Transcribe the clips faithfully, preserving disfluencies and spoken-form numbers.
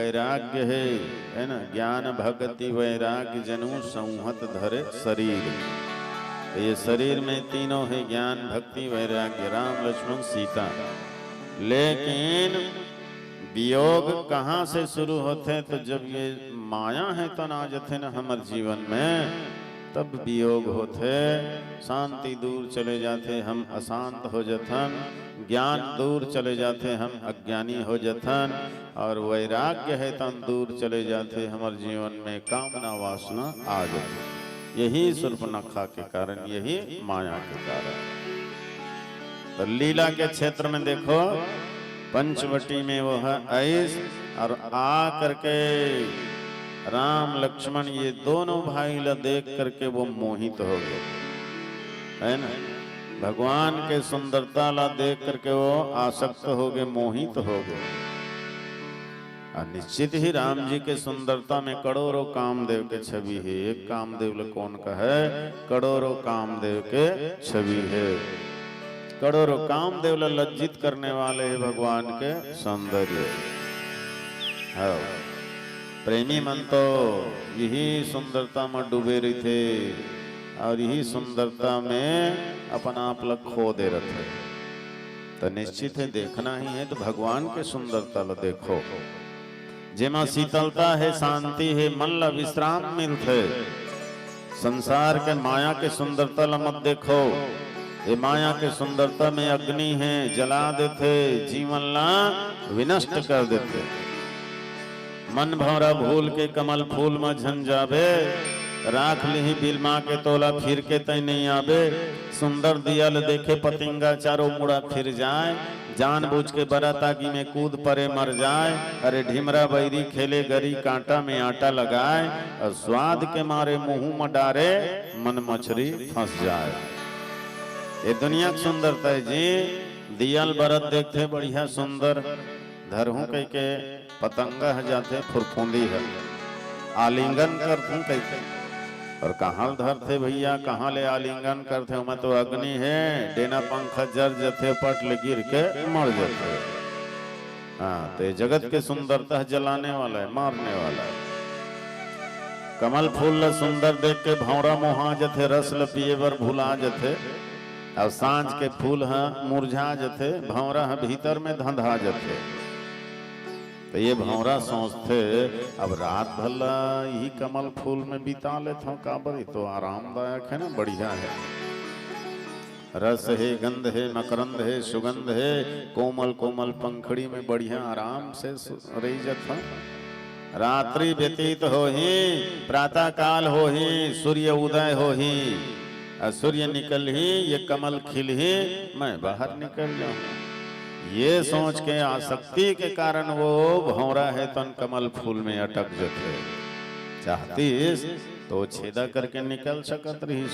वैराग्य हे, है ना, ज्ञान भक्ति वैराग्य जनु संहत धरे शरीर। तो ये शरीर में तीनों हे, ज्ञान भक्ति वैराग्य, राम लक्ष्मण सीता। लेकिन वियोग कहाँ से शुरू होथे? तो जब ये माया हे तन आ जथे ना हमर जीवन में, तब वियोग होथे, शांति दूर चले जाथे, हम अशांत हो जथन, ज्ञान दूर चले जाथे, हम अज्ञानी हो जथन, और वैराग्य हे तन दूर चले जाथे, हमर जीवन में कामना वासना आ जाथे। यही सूर्पनखा के कारण, यही माया के कारण। तो लीला के क्षेत्र में देखो, पंचवटी में वो ह आइस और आ करके राम लक्ष्मण ये दोनों भाई ला देख करके वो मोहित हो गए, है ना? भगवान के सुंदरता ला देख करके वो आसक्त हो गए, मोहित हो गए। और निश्चित ही राम जी के सुंदरता में करोड़ों कामदेव के छवि हे। एक कामदेव ल कोन कहय? करोड़ों कामदेव के छवि हे। करोड़ों कामदेव ल लज्जित करने वाले हे भगवान के सौंदर्य। हाँ, प्रेमी मन तो यही सुंदरता में डूबे रहिथे और यही सुंदरता में अपन आप ल खो दे रथे। तो निश्चित हे, देखना ही हे तो भगवान के सुंदरता ल देखो। जेमा शीतलता हे, शांति हे, मन ला विश्राम मिलथे। संसार के माया के सुंदरता ला मत देखो। ये माया के सुंदरता में अग्नि हे, जला देथे, जीवन ला विनष्ट कर देथे। मन भौंरा भूल के कमल फूल म झन जाबे, राख लिही बिलमा के तोला फिर के तैं नइ आबे। सुंदर दिया ल देखे पतिंगा चारों मुड़ा फिर जाए, जानबूझ के बरत आगी में कूद परे मर जाए। अरे ढिमरा बैरी खेले गरी कांटा में आटा लगाए, और स्वाद के मारे मुंह म डारे मन मछरी फंस जाए। ये दुनिया के सुंदरता हे जी, दिया ल बरत देखथे बढ़िया सुंदर, धरहूं कहिके पतंगा ह जाथे, फुरफुंदी ह आलिंगन करथूं कहिके। और कहाँ ल धरथे भैया, कहाँ ले आलिंगन करथे? ओमा तो अग्नि हे, डेना पंखा जर जथे, पट ले गिर के मर जथे। हाँ, तो ये जगत के सुंदरता जलाने वाला हे, मारने वाला हे। कमल फूल ल सुंदर देख के भौंरा मोहा जथे, रस ल पिए बर भुला जथे। और सांझ के फूल ह मुरझा जथे, भौंरा ह भीतर में धंधा जथे। तो ये भौंरा सोचथे, अब रात भर ला यही कमल फूल में बिता लेथंव, काबर, ये तो आरामदायक हे ना, बढ़िया हे। रस हे, गंध हे, मकरंद हे, सुगंध हे, कोमल कोमल पंखड़ी में बढ़िया आराम से सु-, रहि जथंव। रात्रि व्यतीत होही, प्रातः काल होही, सूर्य उदय होही, अउ सूर्य निकलही, ये कमल खिलही, मैं बाहर निकल जाहूं। ये सोच के आसक्ति के कारण वो भौंरा हे तन कमल फूल में अटक जथे। चाहतीस तो छेदा करके निकल सकत रहिस,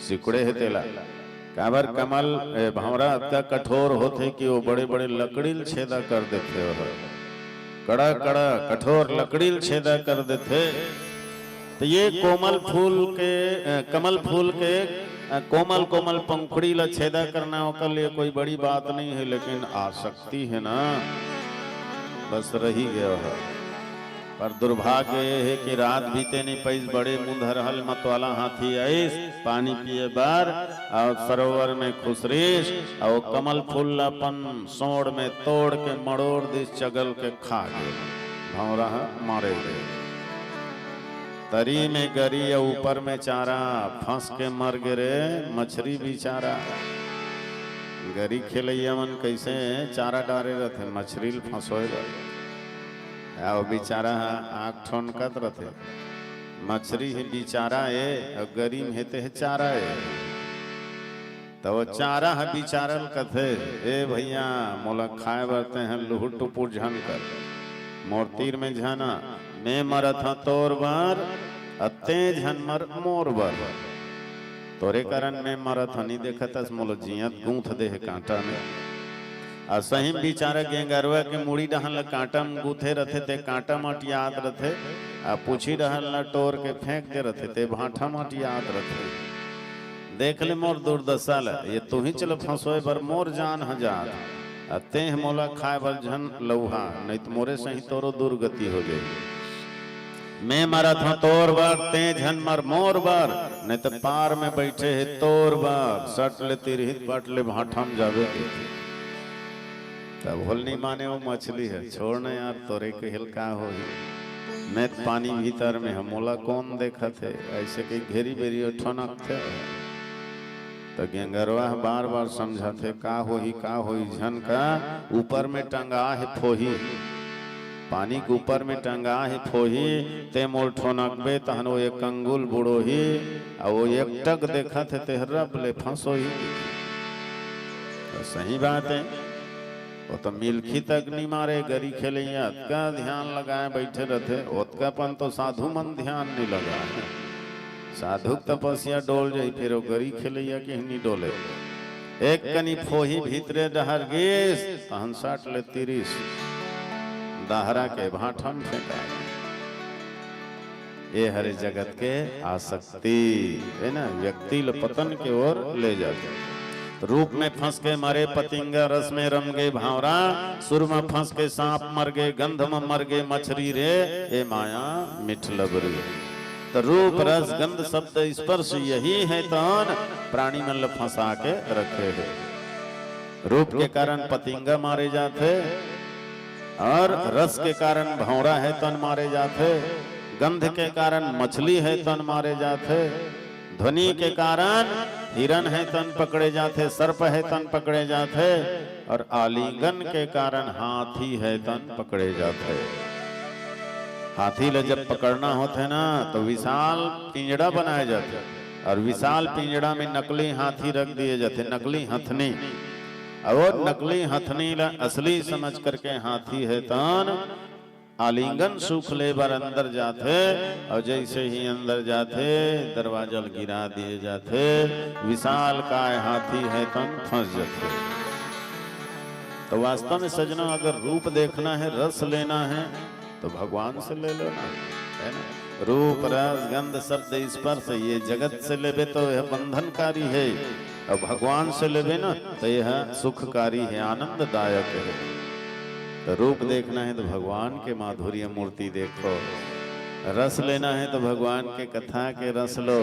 सिकुड़े हे तेला। काबर कमल, ए, भौंरा अतका कठोर होथे कि वो बड़े-बड़े लकड़ी ल छेदा कर देथे, वो ह कड़ा कड़ा कठोर लकड़ी ल छेदा कर देथे। तो ये कोमल फूल के, ए, कमल फूल के, ए, कोमल कोमल पंखुड़ी ल छेदा करना ओकर लिए कोई बड़ी बात नहीं हे, लेकिन आसक्ति हे ना, बस रहि गयो हे। पर दुर्भाग्य ये हे कि रात बीते नहीं पाइस, बड़े मुंधरहल मतवाला हाथी आइस पानी पिए बर, अउ सरोवर में खुसरिस, अउ कमल फूल ल अपन सोंड़ में तोड़ के मड़ोर दिस, चगल के खा गे। भौंरा ह मारे गे। तरी में गरी अउ ऊपर में चारा, फंस के मर गे रे मछरी बिचारा। गरी खेलइया मन कइसे चारा डारे रथे मछरी ल फंसोए बर। अउ बिचारा ह आँख ठोनकत रथे। मछरी ही बिचारा ए, अउ गरी में हे ते हे चारा ए। त वो चारा ह बिचारा ल कथे, "ए भइया, मोला खाए बर तेंह लुहुर टुपुर झन कर, मोर तीर में झन आ, मैं मरत हंव तोर बर, अउ तें झन मर मोर बर। तोरे कारण मैं मरत हंव, नी देखत हस मोला जियत गूंथ दे हे कांटा में।" अउ सही म बिचारा गेंगरवा के मुड़ी डहन ल कांटा म गूंथे रथे, ते कांटा म अटियात रथे, अउ पूछी डहन ल टोर के फेंक दे रथे, ते भांठा म अटियात रथे। देख ले मोर दुर्दशा ल, ये तुहिच ल फंसोए बर मोर जान ह जात। अ तेंह मोला खाए बर झन लउहा, नहीं त मोरे सही तोरो दुर्गति हो जाही। मैं मरत हंव तोर बर, तें झन मर मोर बर, नहीं त पार में बइठे हे तोर बर। सट ले तिरहित, पट ले भांठा म जाबे कहिथे। तब होल नहीं माने वो मछली ह, छोड़ न यार, तोरे कहेल का होही। मैं त पानी भीतर में हंव, मोला कोन देखत हे, अइसे कहि घेरी बेरी ठोनकथे। त गेंगरवा ह बार बार समझाथे, का होही, का होही, झन का, ऊपर में टंगा हे फोही, पानी के ऊपर में टंगा हे फोही, तें मोल ठोनकबे तहन वो एक अंगुल बुड़ोही, अउ वो एकटक देखत हे, तेह रब ले फंसोही। त सही बात हे, वो त मिलखी तक नहीं मारे, गरी खेलइया अतका ध्यान लगाए बइठे रथे, ओतका पन तो साधु मन ध्यान नहीं लगाए। साधु के तपस्या डोल जाही, फेर वो गरी खेलइया के नहीं डोले। एक कनी फोही भीतरे डहर गिस, तहन सट ले तिरिस, डहरा के भांठा म फेंका। ये हरे जगत के आसक्ति, हे ना, व्यक्ति ल पतन के ओर ले जाथे। रूप में फंस के मरे पतिंगा, रस में रम गे भांवरा, सुर में फंस के सांप मर गे, गंध में मर गे मछरी रे, ए माया मिठ लबरी। त रूप, रस, गंध, शब्द, स्पर्श यही हे तन प्राणी मन ल फंसा के रखे हे। रूप के कारण पतिंगा मारे जाथे, अउ रस के कारण भौंरा हे तन मारे जाथे, गंध के कारण मछली हे तन मारे जाथे, ध्वनि के कारण हिरन हे तन पकड़े जाथे, सर्प हे तन पकड़े जाथे, अउ आलिंगन के कारण हाथी हे तन पकड़े जाथे। हाथी ल जब पकड़ना होथे ना, त विशाल पिंजड़ा बनाए जाथे, अउ विशाल पिंजड़ा में नकली हाथी रख दिए जाथे, नकली हथनी। अउ वो नकली हथनी ला असली समझ करके हाथी हे तन आलिंगन सुख ले बर अंदर जाथे, अउ जइसे ही अंदर जाथे, दरवाजा ल गिरा दिए जाथे, विशालकाय हाथी हे तन फंस जाथे। त वास्तव में सजना, अगर रूप देखना हे, रस लेना हे, त भगवान से ले लो ना, हे ना? रूप, रस, गंध, शब्द, स्पर्श, ये जगत से लेबे त यह बंधनकारी हे, अउ भगवान से लेबे ना, त यह सुखकारी हे, आनंददायक हे। त रूप देखना हे त भगवान के माधुर्य मूर्ति देखो, रस लेना हे त भगवान के कथा के रस लो,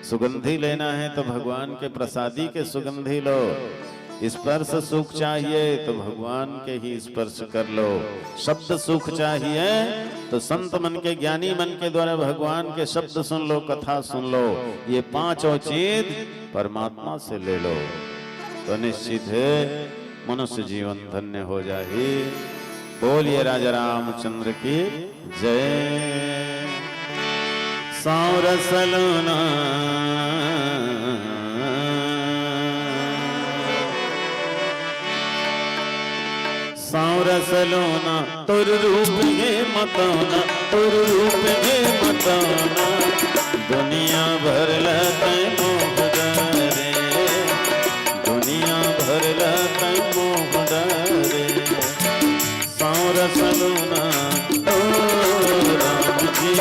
सुगंधी लेना हे त भगवान के प्रसादी के सुगंधी लो, स्पर्श सुख चाहिए त भगवान के ही स्पर्श कर लो, शब्द सुख चाहिए त संत मन के, ज्ञानी मन के द्वारा भगवान के शब्द सुन लो, कथा सुन लो, ये पांचों चीज परमात्मा से ले लो, त निश्चित हे मनुष्य जीवन धन्य हो जाही। बोलिए राजा रामचंद्र की जय। सांवरा सलोना, सांवरा सलोना, तोर रूप हे मतौना, तोर रूप हे मतौना, दुनिया भर ला तैं मोह डारे, दुनिया भर ला तैं मोह डारे। सांवरा सलोना, ओ राम जी,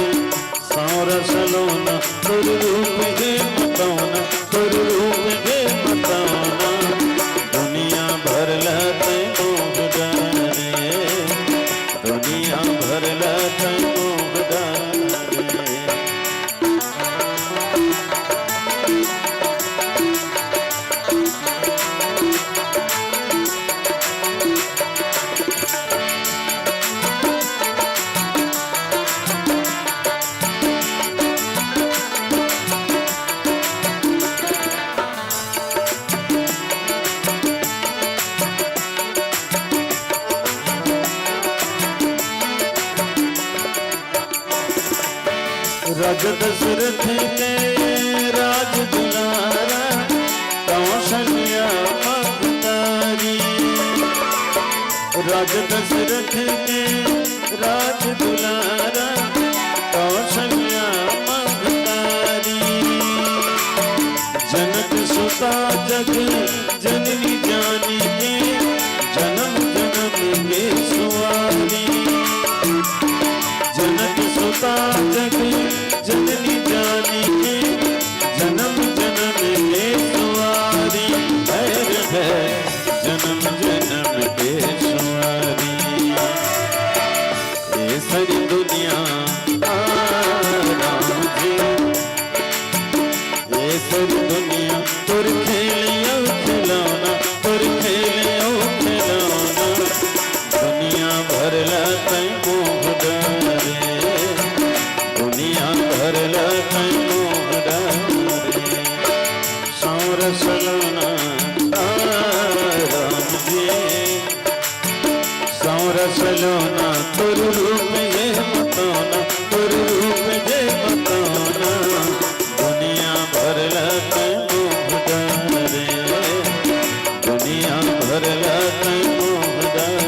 सांवरा सलोना, तोर रूप हे मतौना, तोर रूप हे मतौना, दुनिया भर ला तैं मोह डारे, दुनिया भर ला तैं मोह डारे। राजा दशरथ के राज दुलारा, कौशल्या महतारी। राजा दशरथ के राज दुलारा, कौशल्या महतारी। जनक सुता जग जननी जानी के, जनम जनम के सुवारी। जनक सुता जग जननी जानी के, जनम जनम के सुवारी। भैर है जनम जनम दुनिया, आ राम जी, ये सारी दुनिया तोर खेल अउ खिलौना, तोर खेल अउ खिलौना। दुनिया भर ला तैं मोह डारे, दुनिया भर ला तैं मोह डारे। सांवर सलोना, आ राम जी, सांवर सलोना, तोर रूप ये मतौना, तोर रूप ये मतौना। दुनिया भर ला तैं मोह डारे, दुनिया भर ला तैं मोह डारे।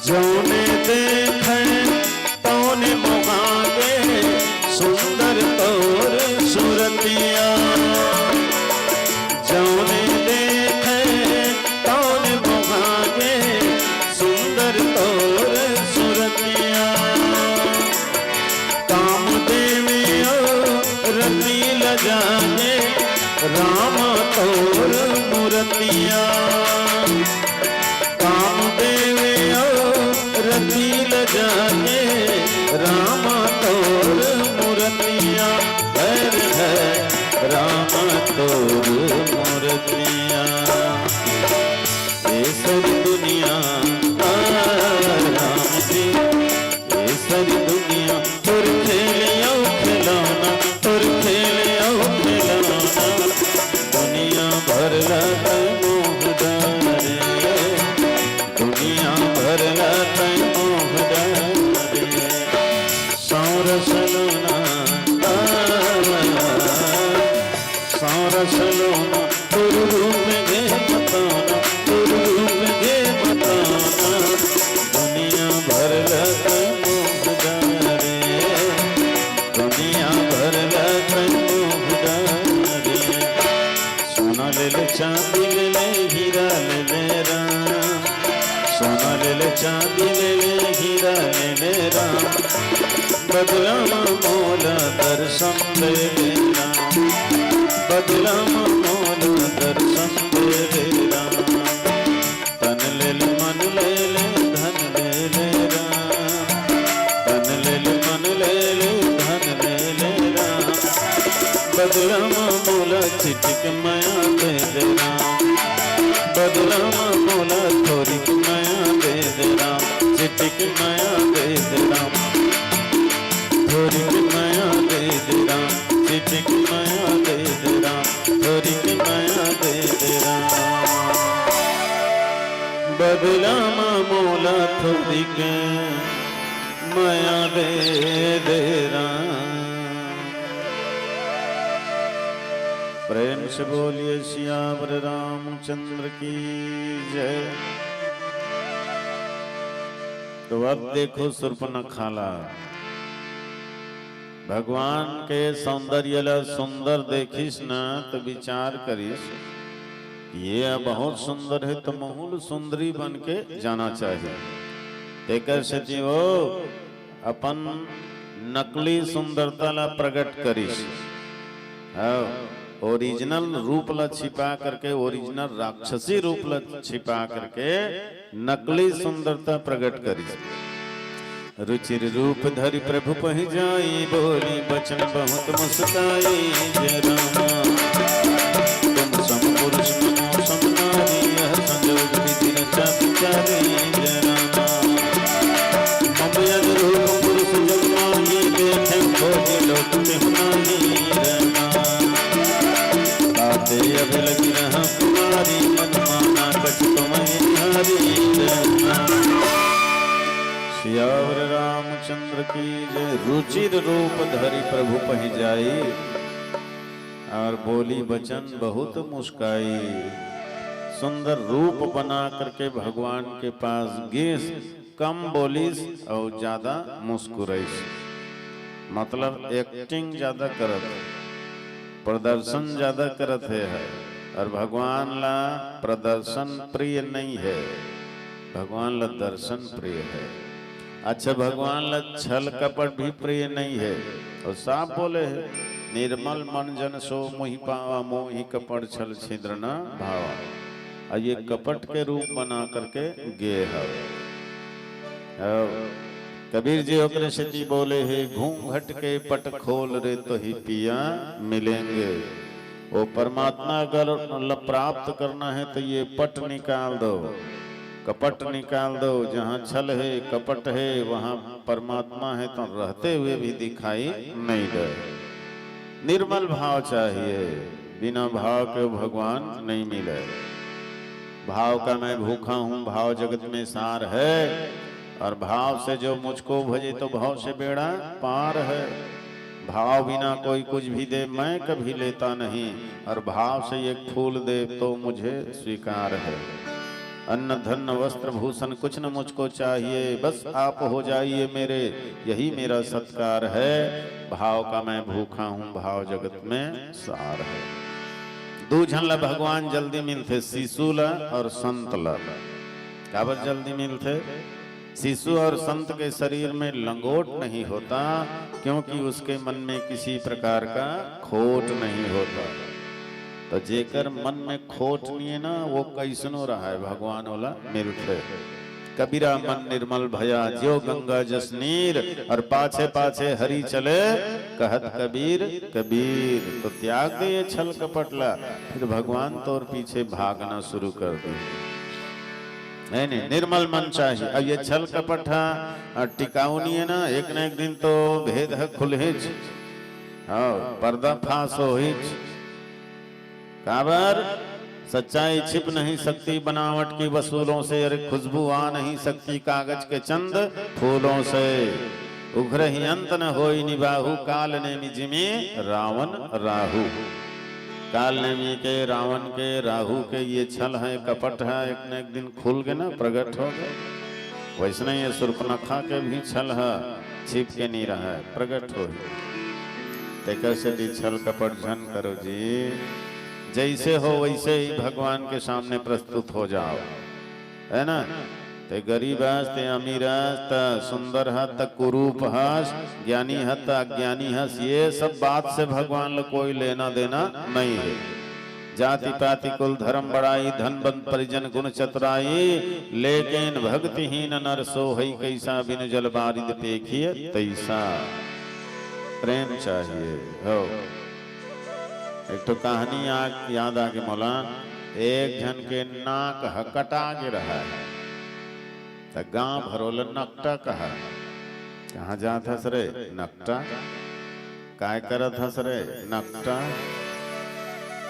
जौने देखे तौने मोहागे, सुंदर तोर सुरतिया। जौने देखे तौने मोहागे, सुंदर तोर सुरतिया। कामदेव अउ रति ल जागे, राम तोर मूरतिया। कामदेव अउ रति ल जागे, राम तोर मूरतिया। हर है राम तोर मूरतिया। ये सारी दुनिया, आ राम जी, ये सारी दुनिया तोर खेल अउ खिलौना, तोर खेल अउ खिलौना। दुनिया भर ला तैं मोह डारे, दुनिया भर ला तैं मोह डारे। सांवर सलोना, आ, सांवर सलोना, तोर रूप ये मतौना, तोर रूप ये मतौना। दुनिया भर ला तैं मोह डारे, दुनिया भर ला तैं मोह डारे। सोना ले ले, चांदी ले ले, हीरा ले ले राम। सोना ले ले, चांदी ले ले, हीरा ले ले राम। बदला म मोला दर्शन दे दे राम। बदला म मोला दर्शन दे दे राम। तन ले ले, मन ले ले, धन ले ले राम। तन ले ले, मन ले ले, धन ले ले राम। बदला म मोला चिटिक मया दे दे राम। बदला म मोला थोरिक मया दे दे राम। चिटिक मया दे दे राम। थोरिक मया दे दे राम। चिटिक मया दे दे राम। थोरिक मया दे दे राम। बदला म मोला थोरिक मया दे दे राम। प्रेम से बोलिए सियावर रामचंद्र की जय। तो अब देखो सूर्पनखा ला, भगवान के सौंदर्य ला सुंदर देखिस न, तो विचार करिस, ये बहुत सुंदर है, तो महूँ ल सुंदरी बन के जाना चाहिए। तेकर सेती वो अपन नकली सुंदरता ला प्रकट करिस। हाँ, ओरिजिनल रूप ला छिपा करके, ओरिजिनल राक्षसी रूप ला छिपा करके नकली सुंदरता प्रकट करिस। रुचिर रूप धरि प्रभु पहि जाई, बोली बचन बहुत मुस्काई। जय रामा, तुम सम पुरुष मनो सम नारी, यह संजोग विधि रचा विचारी। जय रामा, मम यन रूप पुरुष जग माही, देखे भोग लोक तिहु नाही। जय रामा, ताते अभिलगी रहा कुमारी, मन माना कछु तुम ही हारी। जय रामा। सियावर रामचंद्र की जय। रुचिर रूप धरि प्रभु पहि जाई, और बोली बचन बहुत मुस्काई। सुंदर रूप बना करके भगवान के पास गिस, कम बोलिस अउ ज्यादा मुस्कुराइस। मतलब एक्टिंग ज्यादा करत हे, प्रदर्शन ज्यादा करत हे, हे। अउ भगवान ला प्रदर्शन प्रिय नहीं हे, भगवान ला दर्शन प्रिय हे। अच्छा, भगवान ला छल कपट भी प्रिय नहीं हे, अउ साफ बोले हे, "निर्मल मन जन सो मुहि पावा, मोहि कपट छल छिद्र न भावा।" अउ ये कपट के रूप बना करके गे हवे। हव। कबीर जी ओकरे सेती बोले हे, "घूंघट के पट खोल रे, तोहि पिया मिलेंगे।" वो परमात्मा अगर मतलब प्राप्त करना हे तो ये पट निकाल दो, कपट निकाल दो। जहाँ छल हे, कपट हे, वहाँ परमात्मा हे तो रहते हुए भी दिखाई नहीं दे। निर्मल भाव चाहिए, बिना भाव के भगवान नहीं मिले। भाव का मैं भूखा हूँ, भाव जगत में सार है, और भाव से जो मुझको भजे तो भव से बेड़ा पार है। भाव बिना कोई कुछ भी दे, मैं कभी लेता नहीं, और भाव से एक फूल दे तो मुझे स्वीकार है। अन्न धन वस्त्र भूषण कुछ न मुझको चाहिए, बस आप हो जाइए मेरे, यही मेरा सत्कार है। भाव का मैं भूखा हूँ, भाव जगत में सार है। दू झन ला भगवान जल्दी मिलथे, शिशु ला और संत ला। काबर जल्दी मिलथे? शिशु और संत के शरीर में लंगोट नहीं होता, क्योंकि उसके मन में किसी प्रकार का खोट नहीं होता। तो जेकर मन में खोट नहीं है ना, वो कैसनो रहा है, भगवान वाला मिलथे। कबीरा मन निर्मल भया, ज्यो गंगा जस नीर, और पाछे पाछे हरि चले, कहत कबीर कबीर। तो त्याग दे ये छल कपट ला, फिर भगवान तोर पीछे भागना शुरू कर दे। नहीं, नहीं, निर्मल मन चाहिए। अब ये छल कपट हा, आ, टिकाऊ नहीं है ना, एक ना एक दिन तो भेद ह खुलहिच, हाँ, पर्दा फास होहिच। काबर? सच्चाई छिप नहीं सकती बनावट की वसूलों से, अरे खुशबू आ नहीं सकती कागज के चंद फूलों से। उघरहि अंत न होई निबाहु, काल नेमि जिमि रावण राहु। काल नेमि के, रावण के, राहु के ये छल है, कपट है, एक न एक दिन खुल के ना प्रगट होगे। वैसने ये सुर्पनखा के भी छल ह, छिप के नहीं रहा है, प्रगट होही। तेकर सेती छल कपट झन करो जी, जैसे हो वैसे ही भगवान के सामने प्रस्तुत हो जाओ, है ना? ते गरीब हस, ते अमीर हस, त सुंदर हस, त कुरूप हस, ज्ञानी हस, त अज्ञानी हस, ये सब बात से भगवान ला कोई लेना देना नहीं है। जाति पाति कुल धर्म बड़ाई, धन बंद परिजन गुण चतुराई, लेकिन भक्तिहीन नर सोहई कैसा, बिनु जल बारिद पेखिए तैसा। प्रेम चाहिए हो। एक ठो कहानी आ, याद आगे मोला। एक झन के नाक ह कटा गे रहा है, त गांव भरोला नकटा कहा। कहाँ जात हस रे? नकटा। काय करत हस रे? नकटा।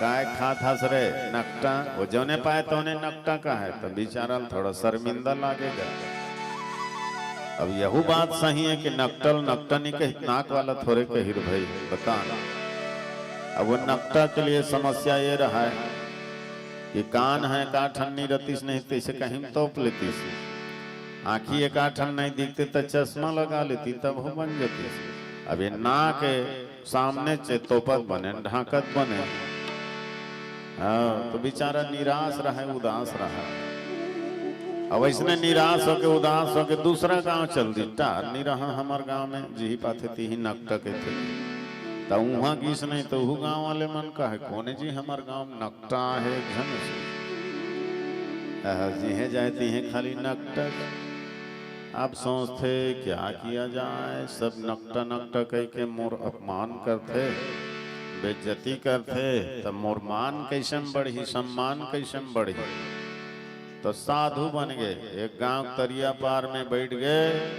काय खात हस रे? नकटा। वो जौने पाए तौने नकटा कहे, त बिचारा ल थोड़ा शर्मिंदा लागेगा। अब यहू बात सही है कि नकटा ल नकटा नहीं कही, नाक वाला थोड़े कही रे भाई, बता ना। अब वो नकटा के लिए समस्या ये रहा है कि कान है, का ठन नहीं रहतीस नहीं, तैसे कहीं तोप लेतीस। आँखी एकाठन नहीं दिखते त चश्मा लगा लेती, तब हो बन जाती। अब ये नाक है, सामने से तोपत बने, ढांकत बने। हाँ, तो बेचारा निराश रहे, उदास रहे। अब ऐसने निराश होके, उदास होके दूसरा गांव चल दी। टार नहीं रहा हमार गांव में, जिही पाथे तिही नकटक थे। त उहाँ गिस नहीं तो उहू गांव वाले मन कहे, "कोने जी, हमार गांव में नकटा है, झन से।" आहा, जिहे जाए तिहे खाली नकटक। अब सोचथे, "क्या किया जाए, सब नकटा नकटा कह के मोर अपमान करथे, बेइज्जती करथे, त मोर मान कैसे में बढ़ही, सम्मान कैसे में बढ़ही?" तो साधु बन गए। एक गांव तरिया पार में बैठ गए,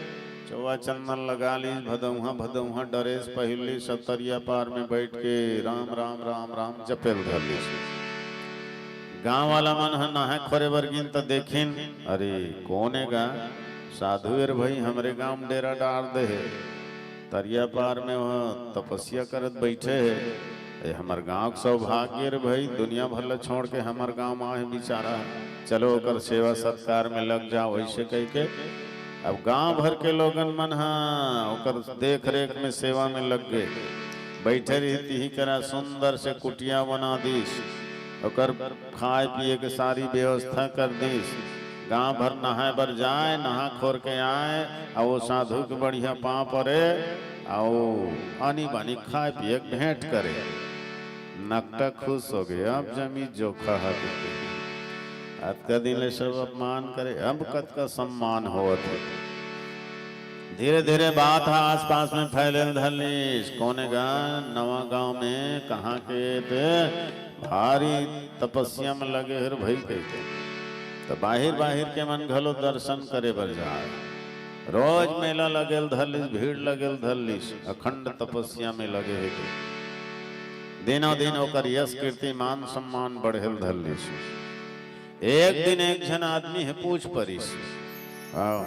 चौवा चंदन लगा ली, भदौहा भदौहा ड्रेस पहिर ली, सब तरिया पार में बैठ के राम राम राम राम जपेल धर ली। गांव वाला मन ह नहाए खोरे बर गिन त देखिन, "अरे कोन ए गा? साधु एर भाई, हमरे गांव में डेरा डार दे हे।" तरिया पार में वह तपस्या करत बैठे हे। "ए, हमर गांव के सौभाग्य रे भाई, दुनिया भर ला छोड़ के हमर गांव में आहे बिचारा। चलो ओकर सेवा सत्कार में लग जाओ," ऐसे कह के अब गांव भर के लोगन मन ह ओकर देख रेख में, सेवा में लग गे। बैठे रही तिही करा सुंदर से कुटिया बना दिस, ओकर खाए पिए के सारी व्यवस्था कर दिस। गांव भर नहाए बर जाए, नहा खोर के आए, अउ वो साधु के बढ़िया पांव परे, अउ आनी बानी खाए पिए के भेंट करे। नकटा खुश हो गए, अब जमी जोखा हर। अतका दिन ले सब अपमान करे, अब कतका सम्मान होवत हे। धीरे धीरे बात ह आसपास में फैले धर लिस। कोने गा? नवा गांव में। कहाँ के ते? भारी तपस्या में लगे हर भई कहिथे। त बाहिर बाहिर के मन घलो दर्शन करे बर जाए। रोज मेला लगेल धर लिस, भीड़ लगेल धर लिस, अखंड तपस्या में लगे हे। दिनों दिन ओकर यश कीर्ति मान सम्मान बढ़ेल धर लिस। एक दिन एक झन आदमी हे पूछ परिस, हाँ,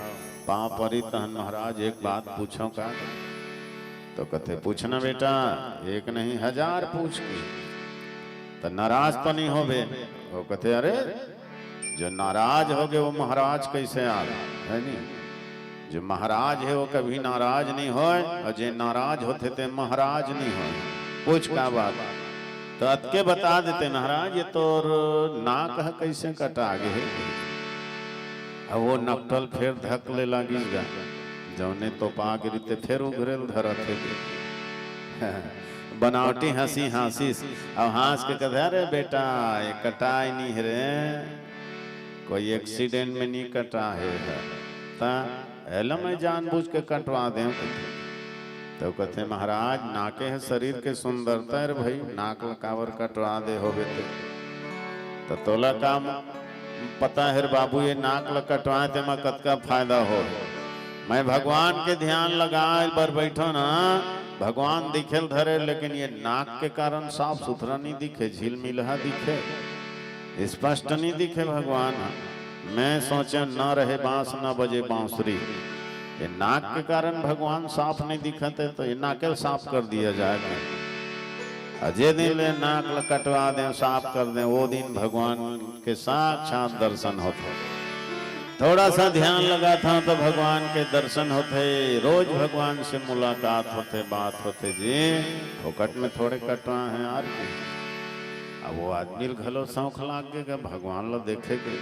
पांव परी तहन महाराज एक बात पूछो का? तो कथे, पूछना बेटा, एक नहीं हजार पूछ के, त नाराज तो नहीं होबे। वो कथे, अरे, जो नाराज होगे वो महाराज कैसे आवे, है नी? जो महाराज हे वो कभी नाराज नहीं होय, अउ जे नाराज होथे ते महाराज नहीं होय। पूछ का बात? त अतके बता देते महाराज, ये तोर नाक ह कैसे कटा गे हे? अब वो नकटल फेर धक ले लागिस गा, जउने तोपा गे रिते फेर उघरेल धरत हे। बनावटी हंसी हंसिस, अउ हंस के कथे, अरे बेटा, ये कटाय नहीं हे रे, कोई accident में नहीं कटा हे ह। त एला मैं जानबूझ के कटवा देंव कथे। त कथे, महाराज, नाके ह शरीर के सुंदरता हे रे भई, नाक ल काबर कटवा दे होबे ते? त तोला का पता हे रे बाबू, ये नाक ल कटवाए ते म कतका फायदा हो? मैं भगवान के ध्यान लगाए बर बैठो ना, भगवान दिखेल धरे, लेकिन ये नाक के कारण साफ सुथरा नहीं दिखे, झिलमिलहा दिखे, स्पष्ट नहीं दिखे भगवान। मैं सोचे, न रहे बांस, न बजे बांसुरी। ये नाक के कारण भगवान साफ नहीं दिखत हे, तो ये नाके साफ कर दिया जाए। अउ जे दिन ले नाक ल कटवा दें, साफ कर दें, वो दिन भगवान के साक्षात दर्शन होथे। थोड़ा सा ध्यान लगाथंव तो भगवान के दर्शन होथे, रोज भगवान से मुलाकात होथे, बात होथे जी। फोकट में थोड़े कटवा हे यार। अब वो आदमी ल घलो शौक लाग गे गा भगवान ल देखे के।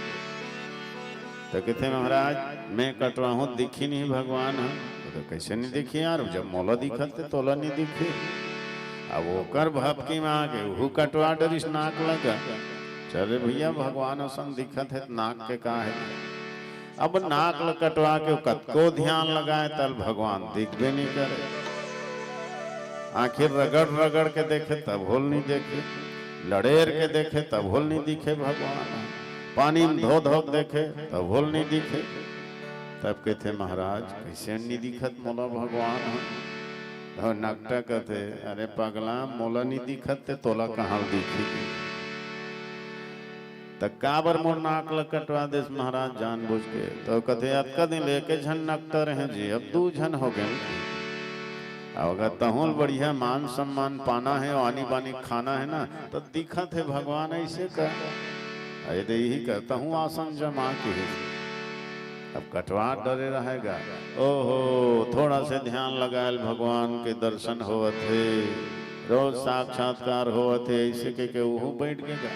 त कथे, महाराज, मैं कटवाहूं, दिखी नहीं भगवान ह। त कैसे नहीं दिखी यार, जब मोला दिखत हे तोला नहीं दिखी। अब ओकर भपकी में आके उहू कटवा डरिस नाक ल गा। चले भैया, भगवान असन दिखत हे त नाक के का हे? अब नाक ल कटवा के कतको ध्यान लगाए तल भगवान दिखबे नहीं करे। आखिर रगड़ रगड़ के देखे तभो ल नहीं देखे, लड़ेर के देखे तभो ल नहीं दिखे भगवान, पानी में धो धो के देखे तभो ल नहीं दिखे। तब कथे, महाराज, कैसे नहीं दिखत मोला भगवान ह? तो नकटा कथे, अरे पगला, मोला नहीं दिखत ते तोला कहाँ ल दिखी? त काबर मोर नाक ल कटवा देस महाराज जानबूझ के? तो कथे, अतका दिन ले एके झन नकटा रहे जी, अब दू झन हो गे। अब अगर तहूं ल बढ़िया मान सम्मान पाना हे, आनी बानी खाना हे ना, त दिखत हे भगवान ऐसे का? अरे दे यही का, तहूं आसन जमा के हे। अब कटवा डरे रहेगा। ओहो, थोड़ा से ध्यान लगायल, भगवान के दर्शन होवत हे, रोज साक्षात्कार होवत हे, ऐसे के, के उहू बैठ गे गा।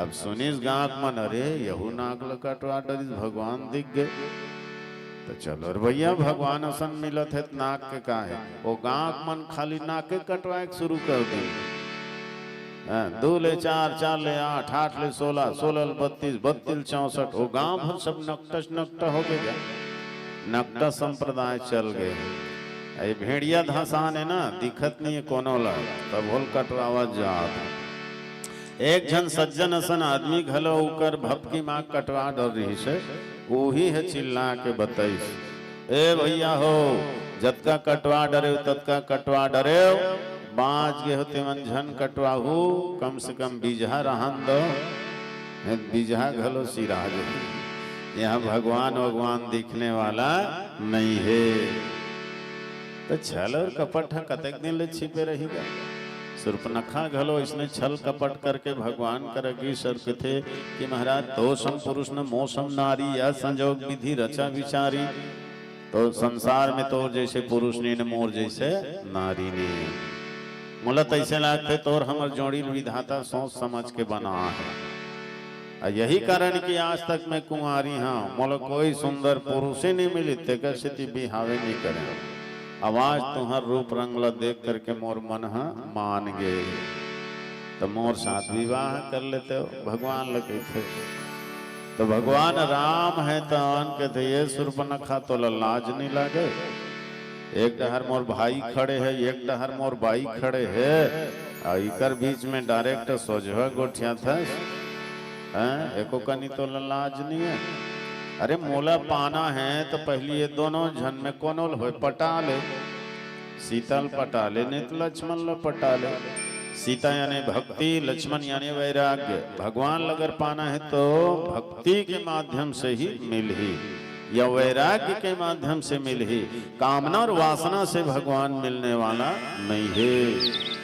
अब सुनिस गांव के मन, अरे, यहू नाक ल कटवा डरिस, भगवान दिख गे। त चलो रे भैया, भगवान असन मिलत हे त नाक के का हे? वो गांव के मन खाली नाके कटवाए के शुरू कर दिन। हाँ, दू ले चार, चार ले आठ, आठ ले सोलह, सोलह ले बत्तीस, बत्तीस ले चौसठ, वो गांव भर सब नकटस नकटा हो गे गा। नकटा संप्रदाय चल गे। ये भेड़िया धसान हे ना, दिखत नहीं हे कोनो ला, तभो ल कटवावत जात। एक झन सज्जन असन आदमी घलो उकर भपकी मां कटवा डर रहिस हे, उही ह चिल्ला के बतइस, ए भैया हो, जतका कटवा डरेव, ततका कटवा डरेव, बांच गे हो तेमन झन कटवाहू, कम से कम बीजहा रहन दो, नहीं त बीजहा घलो सिरा जाही। यहां भगवान, भगवान दिखने वाला नहीं हे। त छल अउ कपट ह कतेक दिन ले छिपे रही गा? सूर्पनखा घलो इसने छल कपट करके भगवान कर गिस अउ कथे कि महाराज, तो सम पुरुष न मो सम नारी, या संजोग विधि रचा विचारी। तो संसार में तोर जइसे पुरुष नइ न मोर जइसे नारी नइ। मोला तइसे लागथे तोर हमर जोड़ी ल विधाता सोच समझ के बनाय हे। अउ यही कारण कि आज तक मैं कुंवारी हंव, मोला कोई सुंदर पुरुष ही नइ मिलिस, तेकर सेती बिहावे नइ करेंव। अउ आज तुंहर रूप रंग ल देख करके मोर मन ह मान गे, त मोर साथ विवाह कर लेतेव, भगवान ल कहिथे। त भगवान राम हे त कहिथे, ये सूर्पनखा, तोला लाज नइ लागे? एक डहर मोर भाई खड़े हे, एक डहर मोर बाई खड़े हे, अउ इकर बीच में direct सोझवा गोठियाथस, हैं? एको कनी तोला लाज नइ हे? अरे, मोला पाना हे त पहिली ये दोनों झन में कोनो ल होय पटा ले, सीता ल पटा ले, नइ त लक्ष्मण ल पटा ले। सीता यानी भक्ति, लक्ष्मण यानी वैराग्य। भगवान ल अगर पाना हे तो भक्ति के माध्यम से ही मिलही, या वैराग्य के माध्यम से मिलही। कामना अउ वासना से भगवान मिलने वाला नइ हे,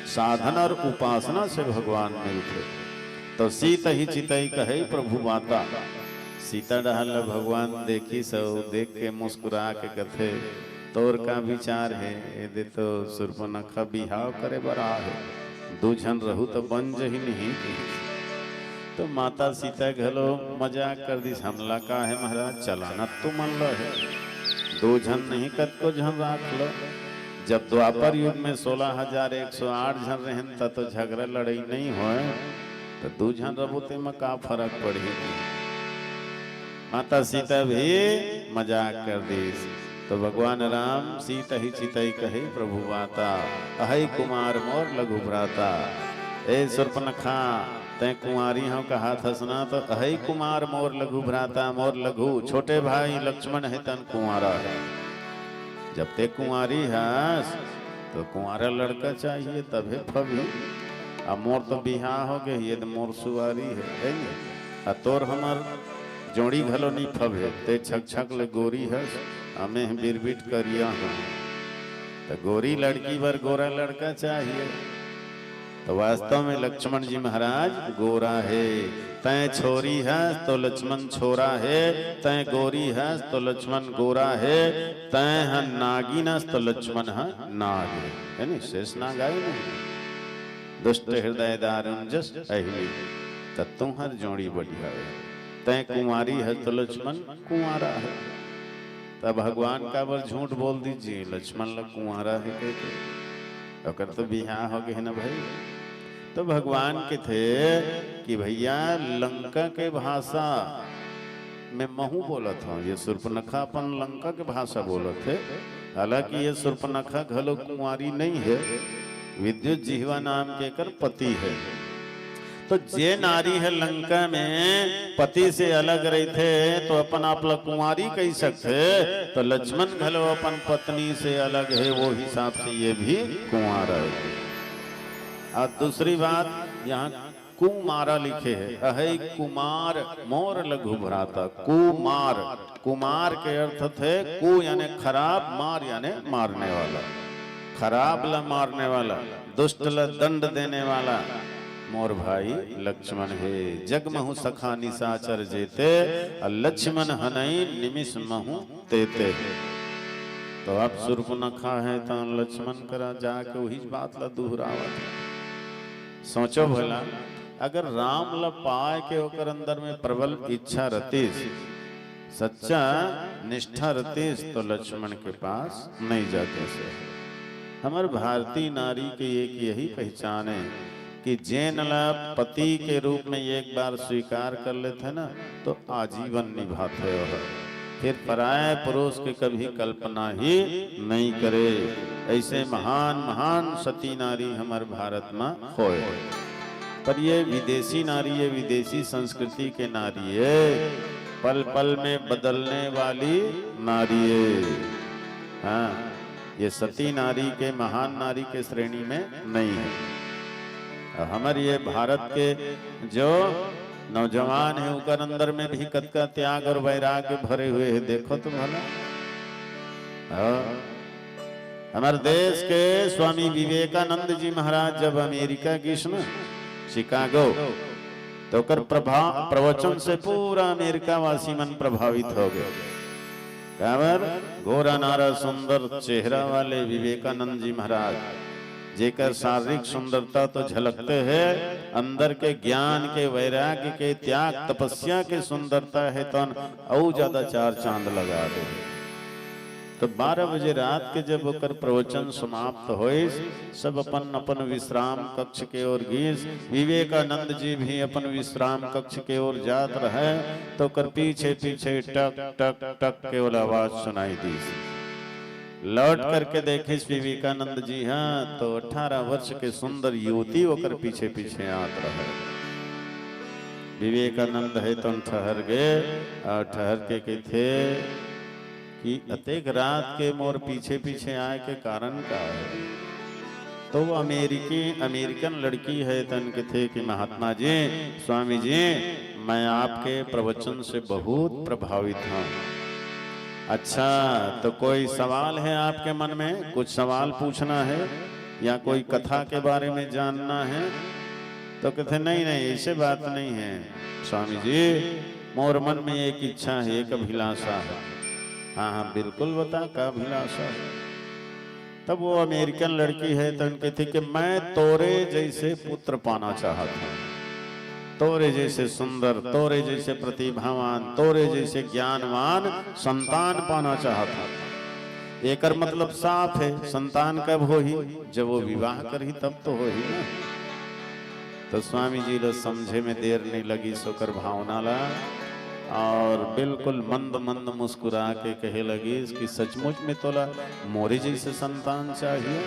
साधना अउ उपासना से भगवान मिलथे। तो सीतहि चितहि कहइ प्रभु माता। सीता डहर ल भगवान देखिस अउ देख के मुस्कुरा के कथे, तोर का विचार हे? एदे तो सूर्पनखा बिहाव करे बर आय हे, दू झन रहू त बन जही नहीं। तो माता सीता घलो मजाक कर दिस, हमला का हे महाराज, चलाना तुमन ल हे, दू झन नहीं कतको झन राख लो। जब द्वापर युग में सोलह हजार एक सौ आठ झन रहेन, त तो झगरा लड़ई नइ होय, त दू झन रबो तेमा का फरक पड़ही? माता सीता भी मजाक कर दिस। तो भगवान राम सीतहि चितहि कहइ प्रभु माता, अहइ कुमार मोर लघु भ्राता। ए सूर्पनखा, तैं कुंवारी हंव कहत हस ना, तो अहइ कुमार मोर लघु भ्राता, मोर लघु छोटे भाई लक्ष्मण हे तन कुंवारा हे। जब ते कुंवारी हस, तो कुंवारा लड़का चाहिए, तभे फबही। अब मोर तो बिहाव हो गे, ये तो मोर सुवारी हे, हे नी? आ तोर हमर जोड़ी घलो नइ फबे, ते छक छक ले गोरी हस, अमे ह बिरबिट करिया हंव। त गोरी लड़की बर गोरा लड़का चाहिए। तो वास्तव में लक्ष्मण जी महाराज गोरा हे। तैं छोरी हस तो लक्ष्मण छोरा हे, तैं गोरी हस तो लक्ष्मण गोरा हे, तैं ह नागिन हस तो लक्ष्मण ह नाग हे। हे नी? शेष नाग आय नहीं। दुष्ट हृदय दारुण जस अहिली, त तुंहर जोड़ी बढ़िया हे। तैं कुंवारी हस तो लक्ष्मण कुंवारा हे। त भगवान काबर झूठ बोल दिस जी, लक्ष्मण ल कुंवारा हे कहिके? ओकर तो बिहाव हो गे हे ना भाई। तो भगवान कथे कि भैया, लंका के भाषा में महूं बोलत हंव, ये सूर्पनखा अपन लंका के भाषा बोलत हे। हालांकि ये सूर्पनखा घलो कुंवारी नइ हे, विद्युत जिह्वा नाम के एकर पति हे। तो जे नारी ह लंका में पति से अलग रहिथे, तो अपन आप ल कुंवारी कहि सकथे, तो लक्ष्मण घलो अपन पत्नी से अलग हे, वो हिसाब से ये भी कुंवारा हे। अउ दूसरी बात, यहाँ कुमारा लिखे हे, अहइ कुमार मोर लघु भ्राता। कुमार, कुमार के अर्थ थे कु यानी खराब, मार यानी मारने वाला, खराब ला मारने वाला, दुष्ट ला दंड देने वाला मोर भाई लक्ष्मण हे। जग महु सखा निशाचर जेते, अउ लक्ष्मण हनई निमिष महु तेते। तो अब सूर्पनखा हे त लक्ष्मण करा जाके उहीच बात ला दुहरावत हे। सोचो भला, अगर राम ला पाय के ओकर अंदर में प्रबल इच्छा रतिस, सच्चा निष्ठा रतिस, तो लक्ष्मण के पास नइ जातिस। हमर भारतीय नारी के एक यही पहचान हे कि जेन ला पति के रूप में एक बार स्वीकार कर लेथे ना, तो आजीवन निभाथे ओह। फिर पराया पुरुष के कभी कल्पना ही नइ करे। अइसे महान महान सती नारी हमर भारत म होय। पर ये विदेशी नारी, ये विदेशी संस्कृति के नारी हे, पल पल में बदलने वाली नारी हे। हाँ, ये सती नारी के, महान नारी के श्रेणी में नइ हे। अउ हमर ये भारत के जो नौजवान हे, ओकर अंदर में भी कतका त्याग अउ वैराग्य भरे हुए हे, देखो तो भला। हाँ। हमर देश के स्वामी विवेकानंद जी महाराज जब अमेरिका गिस न, शिकागो, तो ओकर प्रभा-, प्रवचन से पूरा अमेरिका वासी मन प्रभावित हो गए। काबर? गोरा नारा सुंदर चेहरा वाले विवेकानंद जी महाराज, जेकर शारीरिक सुंदरता तो झलकते है, अंदर के ज्ञान के, वैराग्य के, त्याग तपस्या के सुंदरता है, तन अउ ज्यादा चार चांद लगा दे। तो बारह बजे रात के जब ओकर प्रवचन समाप्त होइस, सब अपन अपन विश्राम कक्ष के ओर गिस। विवेकानंद जी भी अपन विश्राम कक्ष के ओर जात रहे, तो ओकर पीछे पीछे टक टक टक के ओला आवाज सुनाई दीस। लौट करके देखिस विवेकानंद जी, हाँ, तो अठारह वर्ष के सुंदर युवती ओकर पीछे पीछे आत रहे। विवेकानंद हे तो ठहर गए और ठहर के कथे कि अतेक रात के मोर पीछे पीछे आए के कारण का है? तो वो अमेरिकी, अमेरिकन लड़की हे तन कथे कि महात्मा जी, स्वामी जी, मैं आपके प्रवचन से बहुत प्रभावित हूँ। अच्छा, तो कोई सवाल है आपके मन में? कुछ सवाल पूछना है या कोई कथा के बारे में जानना है? तो कथे, नहीं, नहीं, ऐसे बात नहीं है स्वामी जी, मोर मन में एक इच्छा है, एक अभिलाषा है। हाँ, हाँ, बिल्कुल बता, का अभिलाषा है? तब वो अमेरिकन लड़की हे, तो उनके थे कि मैं तोरे जैसे पुत्र पाना चाहत हूँ, तोरे जैसे सुंदर, तोरे जैसे प्रतिभावान, तोरे जैसे ज्ञानवान संतान पाना चाहत हूँ। एकर मतलब साफ है, संतान कब होही? जब वो विवाह करही, तब तो होही ना। तो स्वामी जी ला समझे में देर नहीं लगिस ओकर भावना ला, और बिल्कुल मंद मंद मुस्कुरा के कहे लगिस कि सचमुच में तोला मोरे जैसे संतान चाहिए?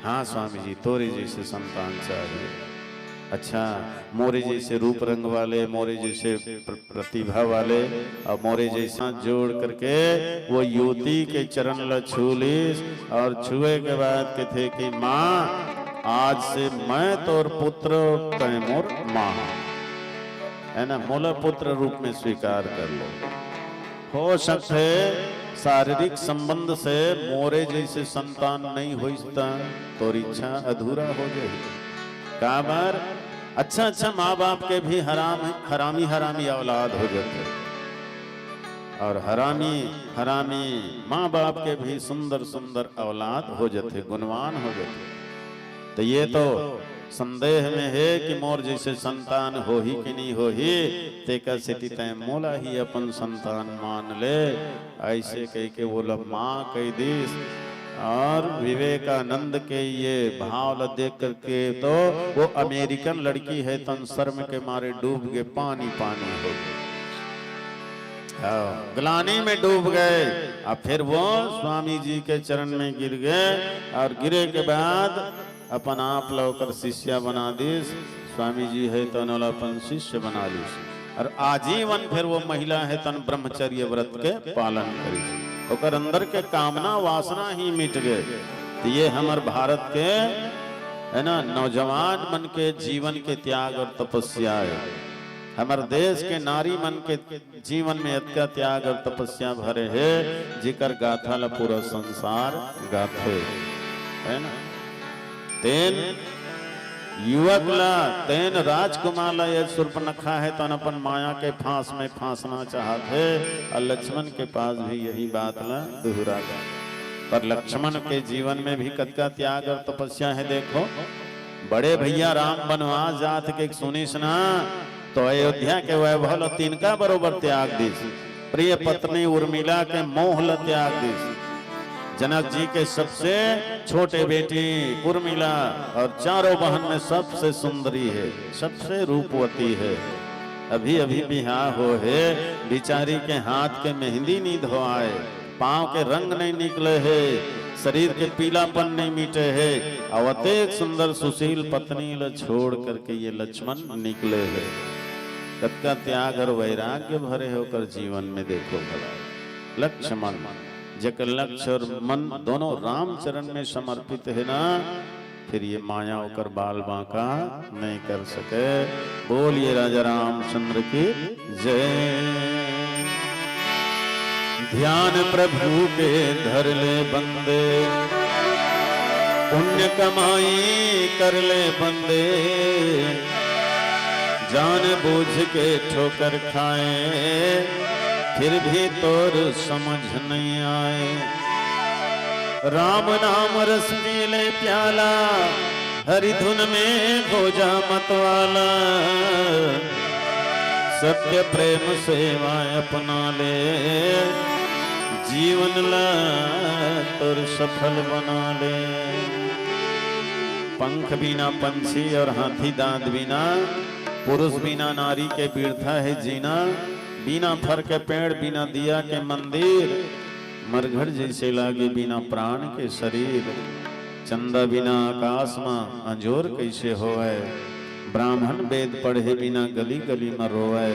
हाँ स्वामी जी, तोरे जैसे संतान चाहिए। अच्छा, मोरे जैसे रूप रंग वाले, मोरे जैसे प्र-, प्रतिभा वाले और मोरे जैसा जोड़ करके वो युवती के चरण ला छू लीस और छुए के बाद कथे कि माँ, आज से मैं तोर पुत्र, तय मोर माँ, है ना, मोला पुत्र रूप में स्वीकार कर लो। हो सकथे शारीरिक संबंध से मोरे जैसे संतान नहीं होइस त तोर इच्छा अधूरा हो जाही। काबर? अच्छा अच्छा माँ बाप के भी हराम, हरामी हरामी औलाद हो जाथे, और हरामी हरामी माँ बाप के भी सुंदर सुंदर औलाद हो जाथे, गुणवान हो जाथे। तो ये तो संदेह में हे कि मोर जैसे संतान होही कि नहीं होही, तेकर सेती तय मोला ही अपन संतान मान ले, ऐसे कह के वो ला माँ कह दीस। और विवेकानंद के ये भाव ला देख करके तो वो अमेरिकन लड़की हे तन शर्म के मारे डूब के पानी पानी हो गई। हाँ, ग्लानी में डूब गए। अब फिर वो स्वामी जी के चरण में गिर गए और गिरे के बाद अपन आप ला ओकर शिष्या बना दीस। स्वामी जी हे तन ओला अपन शिष्य बना लीस और आजीवन फिर वो महिला हे तन ब्रह्मचर्य व्रत के पालन करीस। ओकर अंदर के कामना वासना ही मिट गए। तो ये हमर भारत के, है ना, नौजवान मन के जीवन के त्याग और तपस्या है। हमर देश के नारी मन के जीवन में अतका त्याग और तपस्या भरे हे, जेकर गाथा ला पूरा संसार गाथे, है ना? तेन युवक ला, तेन राजकुमार ला ये शूर्पणखा हे, तन अपन माया के फांस में फांसना चाहत हे, और लक्ष्मण के पास भी यही बात ला दोहरा दे। पर लक्ष्मण के जीवन में भी कतका त्याग और तपस्या हे, देखो। बड़े भैया राम बनवास जात के सुनिस ना, तो अयोध्या के वैभव ल तिनका बरोबर त्याग दिस। प्रिय पत्नी उर्मिला के मोह ल त्याग दिस। जनक जी के सबसे छोटे बेटी उर्मिला और चारों बहन में सबसे सुंदरी है, सबसे रूपवती है। अभी अभी बिहाव हो हे, बिचारी के हाथ के मेहंदी नी धोआए, पांव के रंग नहीं निकले हे, शरीर के पीलापन नहीं मिटे हे, अउ अतेक सुंदर सुशील पत्नी ल छोड़ करके ये लक्ष्मण निकले हे। कतका त्याग और वैराग्य भरे हे ओकर जीवन में, देखो भला। लक्ष्मण, जेकर लक्ष्य और मन दोनों रामचरण में समर्पित हे ना, फिर ये माया ओकर बाल बांका नहीं कर सके। बोलिए राजा रामचंद्र की जय। ध्यान प्रभु के धर ले बंदे, पुण्य कमाई कर ले बंदे, जान बूझ के ठोकर खाए, फिर भी तोर समझ नहीं आए। राम नाम रस पी ले प्याला, हरि धुन में हो जा मतवाला। सत्य प्रेम सेवा अपना ले, जीवन ला तोर सफल बना ले। पंख बिना पंछी और हाथी दांत बिना, पुरुष बिना नारी के बिरथा हे जीना। बिना फर के पेड़, बिना दिया के मंदिर, मरघट जैसे लागे बिना प्राण के शरीर। चंदा बिना आकाश मा अंजोर कैसे होवय, ब्राह्मण वेद पढ़े बिना गली गली मा रोवय।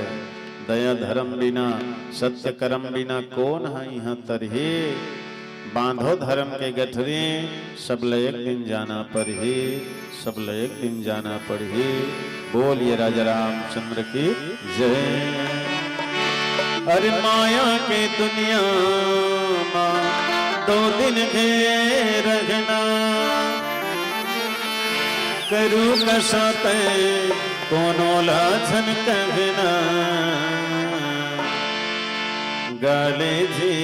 दया धर्म बिना, सत्य कर्म बिना, कोन ह इहाँ तरही? बांधो धर्म के गठरी, सब ल एक दिन जाना परही, सब ल एक दिन जाना पड़ही। बोलिए राजा रामचंद्र की जय। अरे माया के दुनिया मा दो दिन के रहना, करू कसा तै कोनो ला झन कहना। गाले जी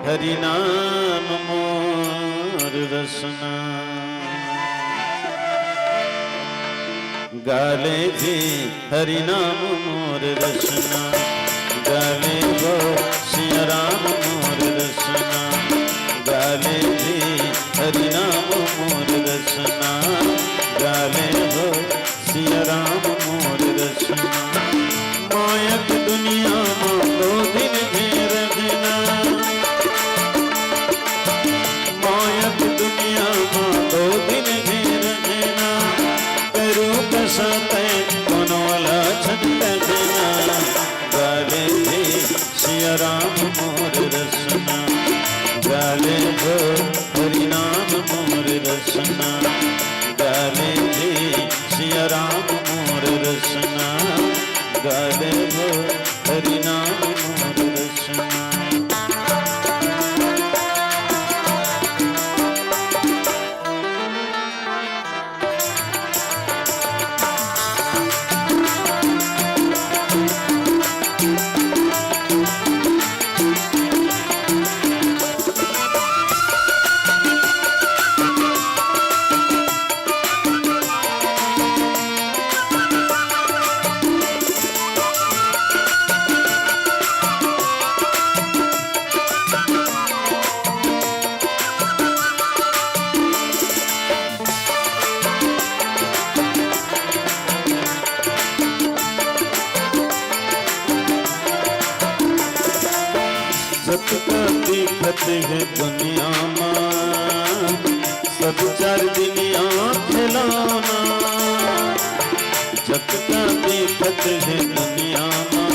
हरि नाम मोर रसना। गाले जी हरि नाम मोर रसना। गाले हो सिया राम मोर रसना। गाले जी हरि नाम मोर रसना। गाले हो सिया राम मोर रसना। माया के दुनिया मा दो दिन के रहना। माया के दुनिया मा दो दिन के रहना। करू कसा तै कोनो ला झन कहना। गाले जी सिया राम मोर रसना। गाले हो हरि नाम मोर रसना। गाले जी सिया राम मोर रसना। गाले हो हरि नाम मोर रसना। जतका दिखत हे दुनिया मा, सब चार दिन आँख लाना। जतका दिखत हे दुनिया मा,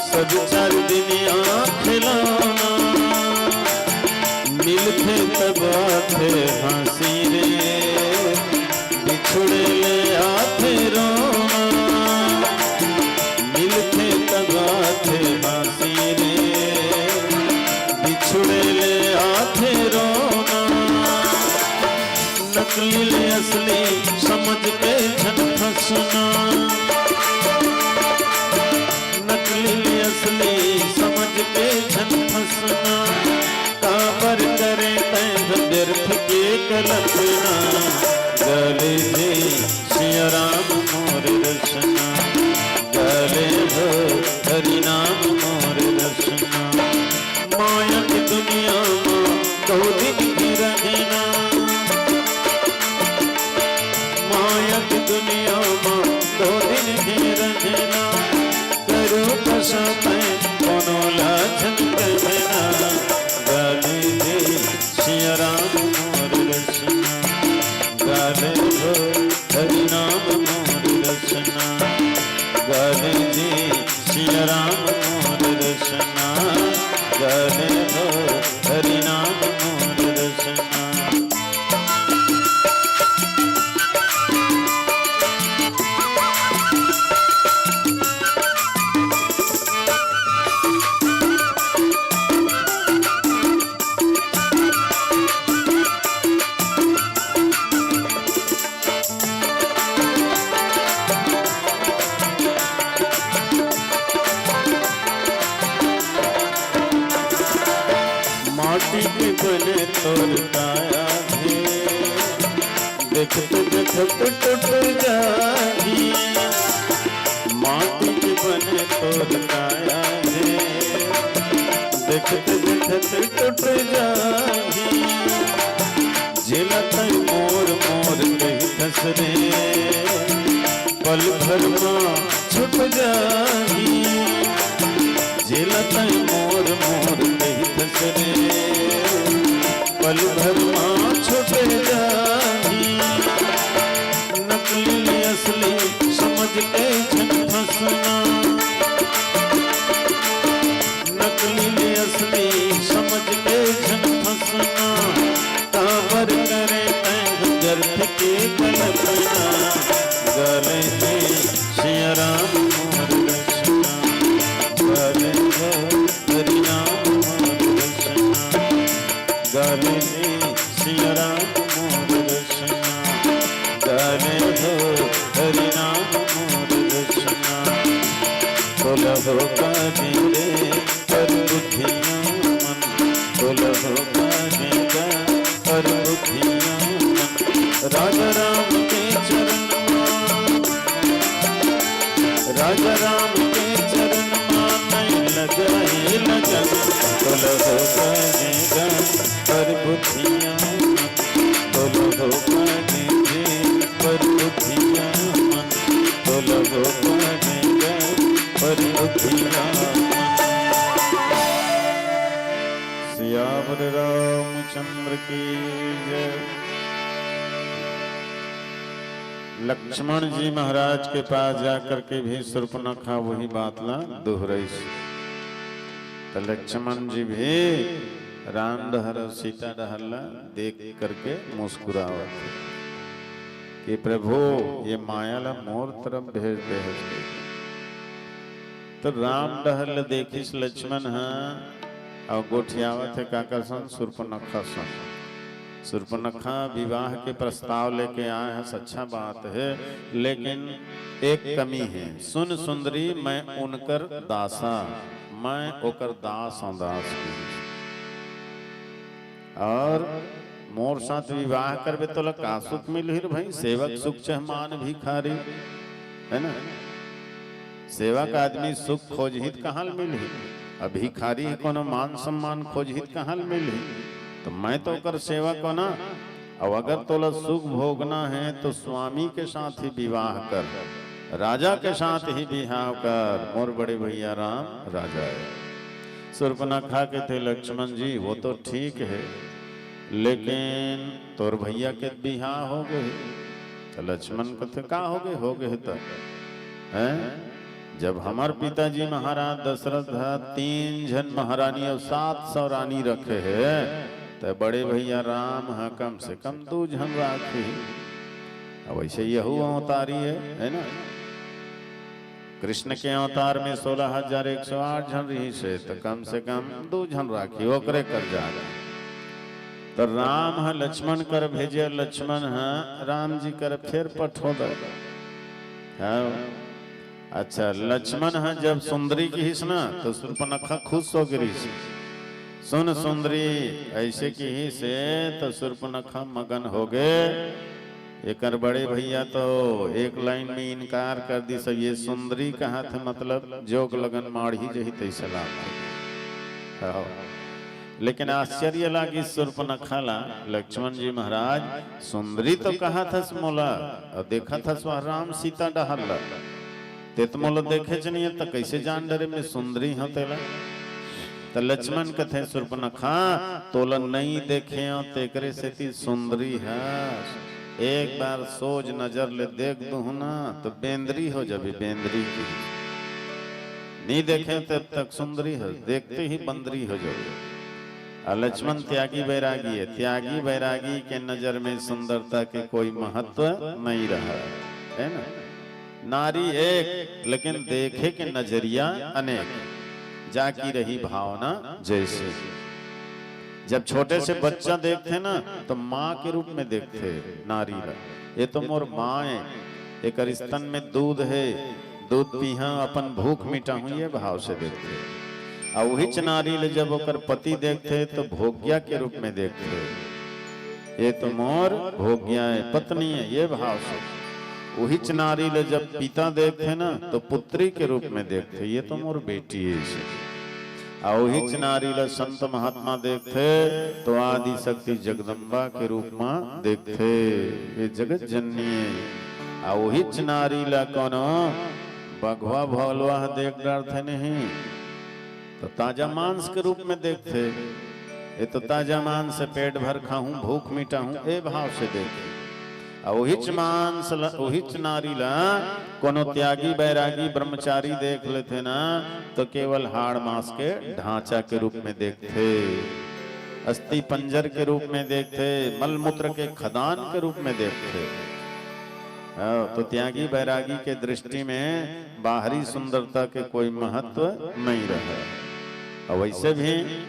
सब चार दिन आँख लाना। मिलथे तब आथे हाँसी रे, बिछुड़े ले आथे रोना। मिलथे तब आथे हाँसी रे, बिछुड़े ले आथे रोना। नकली ले असली समझ के झन फंसना। नकली ले असली समझ के झन फंसना। काबर करे तैं ह व्यर्थ के कल्पना। गाले जी सिया राम मोर रसना। गाले हो हरि नाम मोर रसना। माया के दुनिया मा दो दिन के रहना। माया के दुनिया मा दो दिन के रहना। करू कसा तै कोनो ला झन कहना। गाले जी सिया राम मोर रसना। गाले हो हरि नाम मोर रसना। गाले जी सिया राम मोर रसना। गाले हो हरि नाम मोर रसना। माटी के बने तोर काया हे, देखत देखत टूट जाही। माटी के बने तोर काया हे, देखत देखत टूट जाही। जेला तैं मोर मोर कहिथस रे, पल भर मा छूट जाही। जेला तैं मोर मोर कहिथस रे, पल भर मा छूट जाही। नकली ले असली समझ के झन फंसना, नकली ले असली समझ के झन फंसना। काबर करे तैं व्यर्थ के कल्पना। गा ले हे सिया राम मोर रचना, गा ले हे हरि नाम मोर रचना, गा ले हे सिया राम मोर रचना, गा ले हे हरि नाम मोर रचना। तोला हो काजे रे पर बुद्धिया मन, तोला हो काजे गा पर बुद्धिया मन। राजा राम के चरण मा, राजा राम के चरण मा नैं लगाए लगन। तोला हो काजे गा पर बुद्धिया मन, तोला हो काजे गा पर बुद्धिया मन, तोला हो काजे गा पर बुद्धिया मन। सियावर रामचंद्र की जय। लक्ष्मण जी महाराज के पास जाकर के भी शूर्पणखा वही बात ला दोहराइस। तो लक्ष्मण जी भी राम डहर अउ सीता डहर ला देख करके मुस्कुरावत हे कि प्रभु, ये माया ला मोर तरफ भेज दे हे। तो राम डहर ले देखिस लक्ष्मण ह अउ गोठियावत हे काकर संग? शूर्पणखा संग। शूर्पणखा विवाह के प्रस्ताव लेके आए हस, अच्छा बात हे, लेकिन एक कमी हे। सुन सुंदरी, मैं उनकर दासा, मैं ओकर दास हूँ, दास की। और मोर साथ विवाह करबे तोला का सुख मिलही रे भाई? सेवक सुख चह मान भिखारी, है ना? सेवक आदमी सुख खोजही त कहाँ ले मिलही? अब भिखारी ही कोनो मान सम्मान खोजही त कहाँ ले मिलही? तो मैं तो ओकर सेवक हूँ ना। अब अगर तोला सुख भोगना हे तो स्वामी के साथ ही विवाह कर, राजा के साथ ही बिहाव कर। मोर बड़े भैया राम राजा हे। शूर्पणखा कथे, लक्ष्मण जी, वो तो ठीक हे, लेकिन तोर भैया के बिहाव हो गे हे। तो लक्ष्मण कथे, का हो गे? हो गे हे तो, हैं? जब हमर पिताजी महाराज दशरथ ह तीन झन महारानी अउ सात सौ रानी रखे हे, त बड़े भैया राम ह कम से कम दू झन राखही। अब वैसे यहू अवतारी हे, है ना? कृष्ण के अवतार में सोलह हजार एक सौ आठ झन रहिस हे, त कम से कम दू झन राखही, ओकरे कर जात। त राम ह लक्ष्मण कर भेजे, लक्ष्मण ह राम जी कर फेर पठो दे। हाँ। अच्छा, लक्ष्मण ह जब सुंदरी किहिस ना, तो शूर्पणखा खुश हो गिरिस। सुन सुंदरी, ऐसे किहिस हे, तो शूर्पणखा मगन हो गे। एकर बड़े भैया तो एक लाइन में इनकार कर दिस, अब ये सुंदरी कहत हे, मतलब जोग लगन माढ़ी जही तैसे लागथे। हाँ। लेकिन आश्चर्य लागिस शूर्पणखा ला, लक्ष्मण जी महाराज, सुंदरी तो कहत हस मोला, अउ देखत हस वह राम सीता डहर ला। ते तो मोला देखेच नइ हे, त कइसे जान डरे मैं सुंदरी हूँ तेला? त लक्ष्मण कथे, शूर्पणखा, तोला नइ देखे हूँ, तेकरे सेती सुंदरी हस। एक बार सोझ नजर ले देख दूहूँ ना, तो बेंदरी हो जाबे, बेंदरी की। नइ देखे तब तक सुंदरी हस, देखते ही बंदरी हो जाबे। आ लक्ष्मण त्यागी बैरागी हे, त्यागी बैरागी के नजर में सुंदरता के कोई महत्व नइ रहा, है ना? नारी एक, लेकिन देखे के नजरिया अनेक, जाकी रही भावना जैसे। जब छोटे से बच्चा देखथे ना, तो माँ के रूप में देखथे नारी ला। ये तो मोर माँ हे, एकर स्तन में दूध हे, दूध पीहा, अपन भूख मिटाहूँ, ये भाव से देखथे। अउ उहिच नारी ले जब ओकर पति देखथे, तो भोग्या के रूप में देखथे, "ये तो मोर भोग्या है, पत्नी है," ये भाव से। उहिच नारी ले जब पिता देखथे ना, तो पुत्री के रूप में देखथे, "ये तो मोर बेटी है," इसे। अउ उहिच नारी ल संत महात्मा देखथे, तो आदि शक्ति जगदम्बा के रूप म देखथे, ये जगत जननी है। अउ उहिच नारी ल कोनो बघवा भौलवा ह देख डरथे नहीं, तो ताजा मांस के रूप में देखथे, "ये तो ताजा मांस है, पेट भर खाहूं, भूख मिटाहूं," ए भाव से देखथे। अउ उहिच मांस ल, उहिच नारी ल कोनो त्यागी, बैरागी, ब्रह्मचारी देख लेथे ना, तो केवल हाड़ मांस के ढांचा के रूप में देखथे, अस्थि पंजर के रूप में देखथे, मलमूत्र के खदान के रूप में देखथे। हाँ, तो त्यागी, बैरागी के दृष्टि में बाहरी सुंदरता के कोई महत्व नहीं रहे। अउ वैसे भी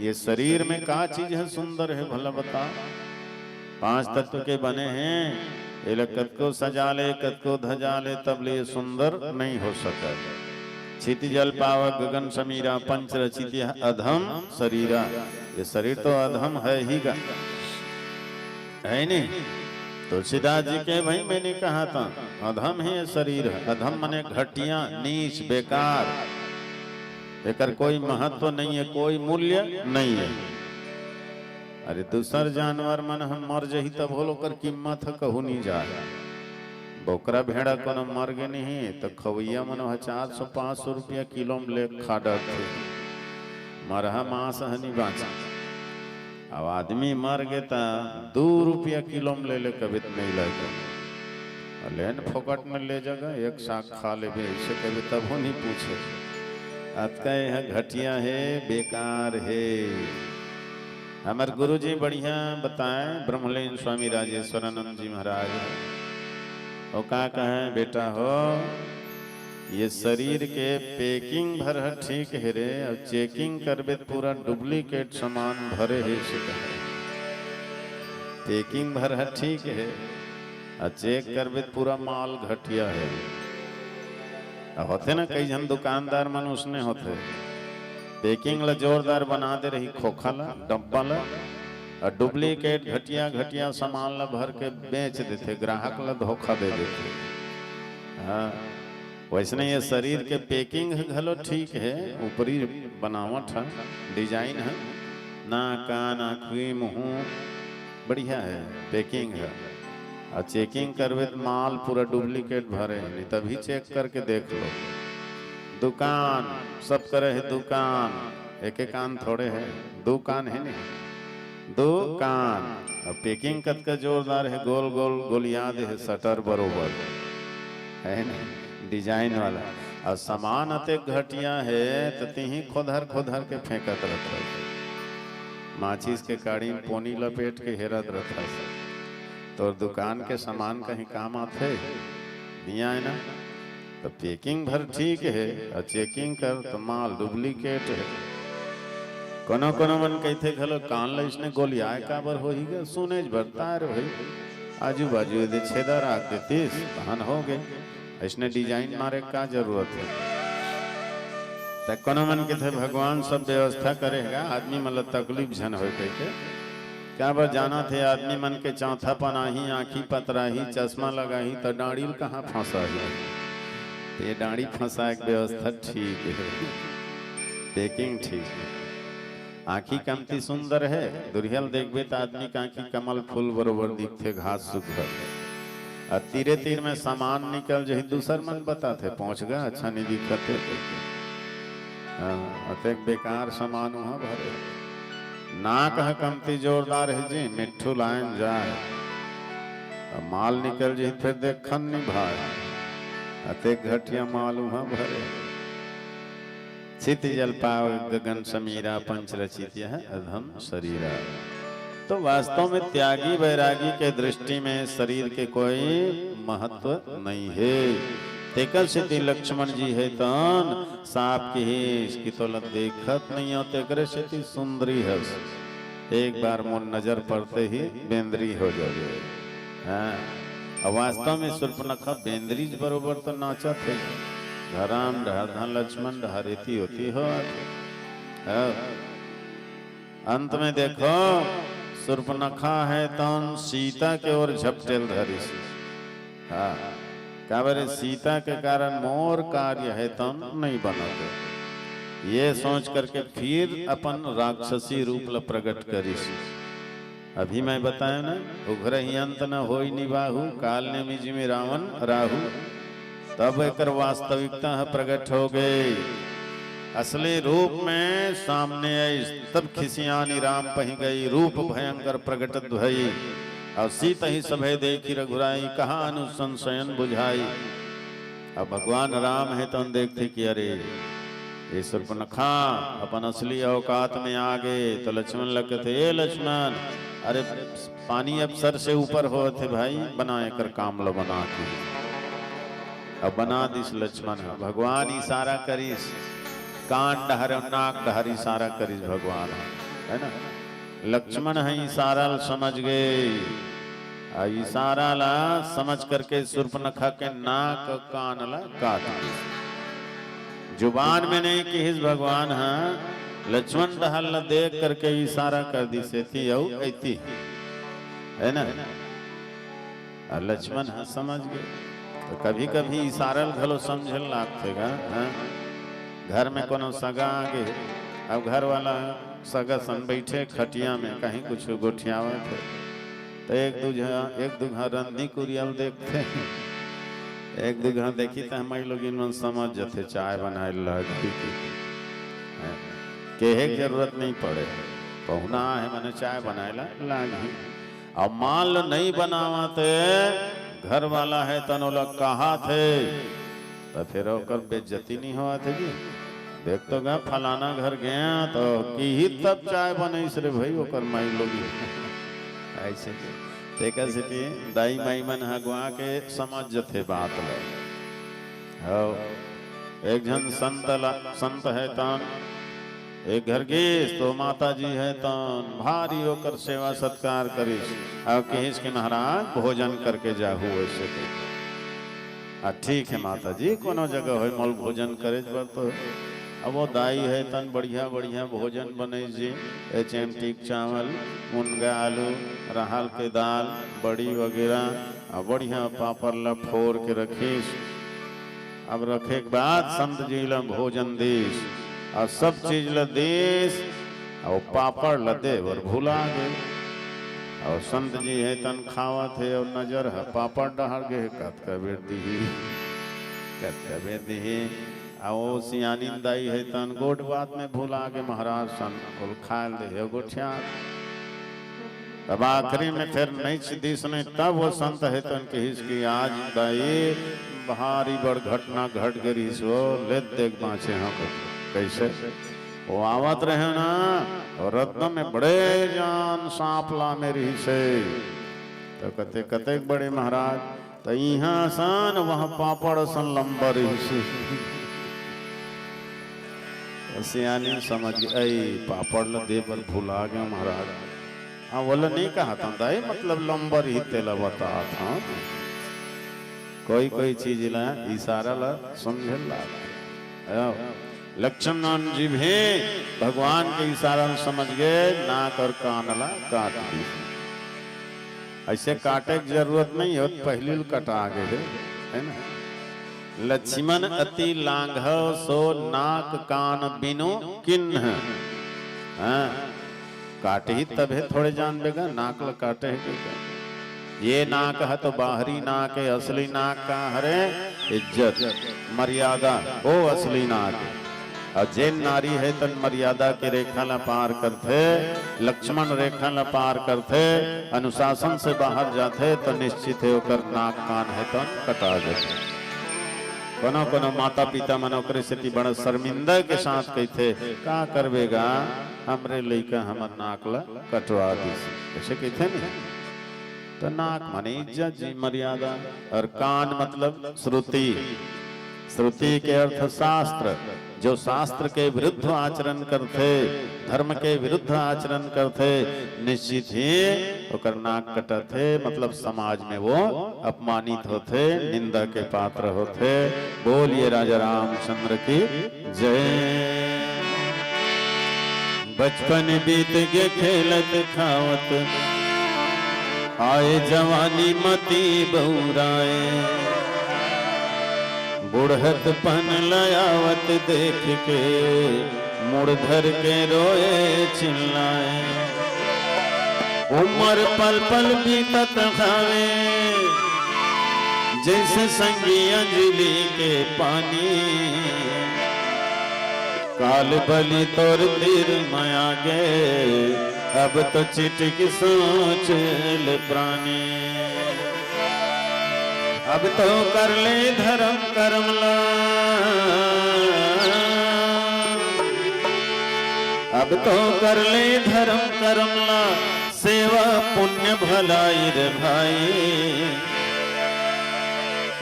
ये शरीर में का चीज है सुंदर है, भला बता? पांच तत्व के बने हैं, एला कतको सजा ले, कतको धजा ले, तब ले ये सुंदर नहीं हो सके। क्षिति जल पावक गगन समीरा, पंच रचित यह अधम शरीरा। ये शरीर तो अधम है ही गा, है नहीं? तुलसीदास जी के भाई मैंने कहा था, अधम ही ये शरीर है। अधम मने घटिया, नीच, बेकार, एकर कोई महत्व नहीं है, कोई मूल्य नहीं है। अरे दूसर जानवर मन हम मर जही तब होल, ओकर कीमत ह कहू नहीं जाए। बोकरा भेड़ा कोनो मर गे नहीं, तो खवैया मन ह चार सौ पाँच सौ रुपया किलो में ले खा डरथे, मरहा मांस ह नहीं बांचे। अब आदमी मर गे त दू रुपया किलो में ले ले कभी त नहीं लगे। लेन फोकट में ले जगह एक साग खा लेबे, ऐसे कभी तब हो नहीं पूछे। अतका यह घटिया है, बेकार है। हमर गुरुजी बढ़िया बताए, ब्रह्मलीन स्वामी राजेश्वरानंद जी महाराज। वो का कहे, "बेटा हो, ये शरीर के packing भर ह ठीक हे रे, अउ checking करबे त पूरा duplicate सामान भरे हे," से कहे। Packing भर ह ठीक हे, अउ check करबे त पूरा माल घटिया हे। अब होथे ना, कई झन दुकानदार मन उसने होथे, packing ला जोरदार बना दे रही, खोखा ला, डब्बा ला, अउ duplicate घटिया घटिया सामान ला भर के बेच देथे, ग्राहक ला धोखा दे देथे। हाँ, वैसने ये शरीर के packing ह घलो ठीक हे, ऊपरी बनावट ह, design ह, नाक, कान, आँखी, मुँह बढ़िया हे, packing ह। अउ checking करबे त माल पूरा duplicate भरे हे, नहीं तभी check करके देख लो। दुकान, सब करे हे दुकान, एक एक कान थोड़े हे, दू कान हे नहीं, दू कान। अउ packing कतका जोरदार हे, गोल गोल गोलिया दे हे, shutter बरोबर, हे नहीं, design वाला। अउ सामान अतेक घटिया हे, त तिही खोधर खोधर के फेंकत रथस। माचिस के काड़ी में पोनी लपेट के हेरत रथस। तोर दुकान के सामान कहीं काम आथे? नहीं आए ना। तो packing भर ठीक हे, अउ checking कर तो माल duplicate हे। कोनो कोनो मन कहिथे घलो, "कान ल इसने गोलियाए काबर होही गा? सुनेच बर तार होही, आजू बाजू एदे छेदा राख देतिस, तहन हो गे। इसने design मारे का जरूरत हे?" त कोनो मन कहिथे, "भगवान सब व्यवस्था करे हे गा, आदमी मन ल तकलीफ झन होय," कहिके। काबर जानत हे, आदमी मन के चौथापन आही, आँखी पतराही, चश्मा लगाही, त डांड़ी ल कहाँ फंसाही? ते डांड़ी फंसाए के व्यवस्था ठीक हे, packing ठीक हे। आँखी कमती सुंदर हे, दुरिहा ल देखबे त आदमी के आँखी कमल फूल बरोबर दिखथे, घास सुग्घर। अउ तीरे तीर में सामान निकल जही, दूसर मन बताथे, "पोंछ गा, अच्छा नहीं दिखत हे।" हाँ, अतेक बेकार सामान उहाँ भरे। नाक ह कमती जोरदार हे जी, मिट्ठू लाइन जाए। अब माल निकल जही, फिर देखन नहीं भाए। अतेक घटिया माल उहाँ भरे। क्षिति जल पावक गगन समीरा, पंच रचित यह अधम शरीरा। तो वास्तव में त्यागी वैरागी के दृष्टि में शरीर के कोई महत्व नहीं हे। तेकर सेती लक्ष्मण जी हे तन साफ किहिस कि तोला देखत नइ हंव, तेकरे सेती सुंदरी हस। एक बार मोर नजर पड़ते ही बेंदरी हो जाबे। हाँ, अउ वास्तव में सूर्पनखा बेंदरी बरोबर तो नाचत हे। धरम डहर धन लक्ष्मण डहर एती ओती होवत हे। हाँ। अंत में देखो, सुर्पनखा हे तौन सीता के ओर झपटेल धरिस। हाँ, काबर सीता के कारण मोर कार्य हे तौन नहीं बनत हे, ये सोच करके फिर अपन राक्षसी रूप ल प्रकट करिस। अभी मैं बताया ना, उघरहि अंत न होई निबाहु, काल नेमि जिमि रावण राहु। तब एकर वास्तविकता ह प्रकट हो गई। असली रूप में सामने आई, तब खिसियानी राम पहि गई, रूप भयंकर प्रकटत भई। और सीतहि सभय देखि रघुराई, कहा अनुसंशयन बुझाई। अब भगवान राम हे तौन देखथे कि अरे, ये सुर्पनखा अपन असली औकात में आ गए, तो लक्ष्मण ल कथे, ए लक्ष्मण, अरे पानी अब सर से ऊपर होत हे भाई, बना एकर काम ल बना के। अब बना दिस लक्ष्मण ह। भगवान इशारा करिस, कान डहर अउ नाक डहर इशारा करिस भगवान ह, है ना? लक्ष्मण ह इशारा ल समझ गए, अउ इशारा ला समझ करके सुर्पनखा के नाक अउ कान ला काट दिस। जुबान में नहीं किहिस भगवान ह, लक्ष्मण डहर ला देख करके इशारा कर दिस, एती अउ एती, है ना? अउ लक्ष्मण ह समझ गए। तो कभी-कभी इशारा ल घलो समझे ल लागथे गा, हाँ? घर में कोनो सगा आ गे, अब घर वाला सगा सन बैठे खटिया में, कहीं कुछ गोठियावत हे, तो एक दू झा, एक दू घा रंधी कुरिया ल देखथे, एक दू घा देखी त हमई लोगिन मन समझ जथे, चाय बनाए ल लागही। केहे के जरूरत नहीं पड़े, पहुना हे मने चाय बनाए ल लागही। अब मान लो नहीं बनावत हे, घर वाला हे तन ओला कहात हे, त फिर ओकर बेइज्जती नहीं होवत हे जी? देख तो गा, फलाना घर गया तो किही तब चाय बनइस रे भाई, ओकर माई लोग। ऐसे के। तेकर सेती दाई माई मन ह अगुआ के समझ जथे बात ल। हव, एक झन संत ला, संत हे तन एक घर गेस तो माता जी हे तन भारी ओकर सेवा सत्कार करिस, अउ किहिस कि महाराज भोजन करके जाहू, ऐसे के। आ, ठीक हे माता जी, कोनो जगह होय मोल भोजन करे बर तो। अब वो दाई हे तन बढ़िया बढ़िया भोजन बनइस जी, एचएमटी के चावल, मुनगा आलू, रहर के दाल, बड़ी वगैरह, आ बढ़िया पापड़ ला फोर के रखिस। अब रखे के बाद संत जी ला भोजन दीस, अउ सब चीज ला दीस, अउ पापड़ ला दे बर भुला गे। अउ संत जी हे तन खावत हे, अउ नजर ह पापड़ डहर गे हे, कतका बेर दिही, कतका बेर दिही। अउ सियानिन दाई हे तन गोठ बात में भुला गे, महाराज सन ओल खायल दे हे गोठिया। तब आखिरी में फिर नइच दिस नहीं, तब वो संत हे तन किहिस कि आज दाई भारी बड़ घटना घट गे रिहिस, वो लेत देख बाँचे हँव। कइसे? वो आवत रहे ना, अउ रद्दा में बड़े जान सांप लामे रिहिस हे। तो कथे, कतेक बड़े महाराज? तो इहाँ असन, वहाँ पापड़ असन लंबा रिहिस हे। तो सियानी समझ गे, "अई, पापड़ ल दे बर भुला गेंव महाराज।" हाँ, ओला नहीं कहत हँव दाई, मतलब लंबा रिहिस तेला बतात हँव। कोई कोई चीज ला इशारा ला समझे ला। हाँ, लक्ष्मण जी भी भगवान के इशारा ला समझ गे, नाक अउ कान ला काट दिस। ऐसे काटे के जरूरत नहीं होत, पहली ल कटा गे हे, है ना? लक्ष्मण अति लांघव सो नाक कान बिनु किन्ह। हाँ, काटही तभे थोड़े जानबे गा, नाक ल काटे हे कि का? ये नाक ह तो बाहरी नाक हे, असली नाक का हरे? इज्जत, मर्यादा, वो असली नाक हे। अउ जेन नारी हे तन मर्यादा के रेखा ला पार करथे, लक्ष्मण रेखा ला पार करथे, अनुशासन से बाहर जाथे, तो निश्चित हे ओकर नाक कान हे तन कटा जाथे। कोनो कोनो माता पिता मन ओकरे सेती बड़ा शर्मिंदा के साथ कहिथे, "का करबे गा, हमरे लइका हमर नाक ला कटवा दिस," ऐसे कहिथे नहीं। तो नाक माने इज्जत जी, मर्यादा, अउ कान मतलब श्रुति। श्रुति के अर्थ शास्त्र। जो शास्त्र के विरुद्ध आचरण करथे, धर्म के विरुद्ध आचरण करथे, निश्चित ही ओकर नाक कटथे, मतलब समाज में वो अपमानित होथे, निंदा के पात्र होथे। बोलिए राजा रामचंद्र की जय। बचपन बीत गे खेलत खावत, आए जवानी मती बउराए। बुढ़त पन ल आवत देख के, मुड़ धर के रोए चिल्लाए। उमर पल पल बीतत हावे, जइसे संगी अंजलि के पानी। काल बलि तोर तीर म आगे, अब तो चिटिक सोच ले प्राणी। अब तो कर ले धरम करम ला, अब तो कर ले धरम करम ला, सेवा पुण्य भलाई रे भाई।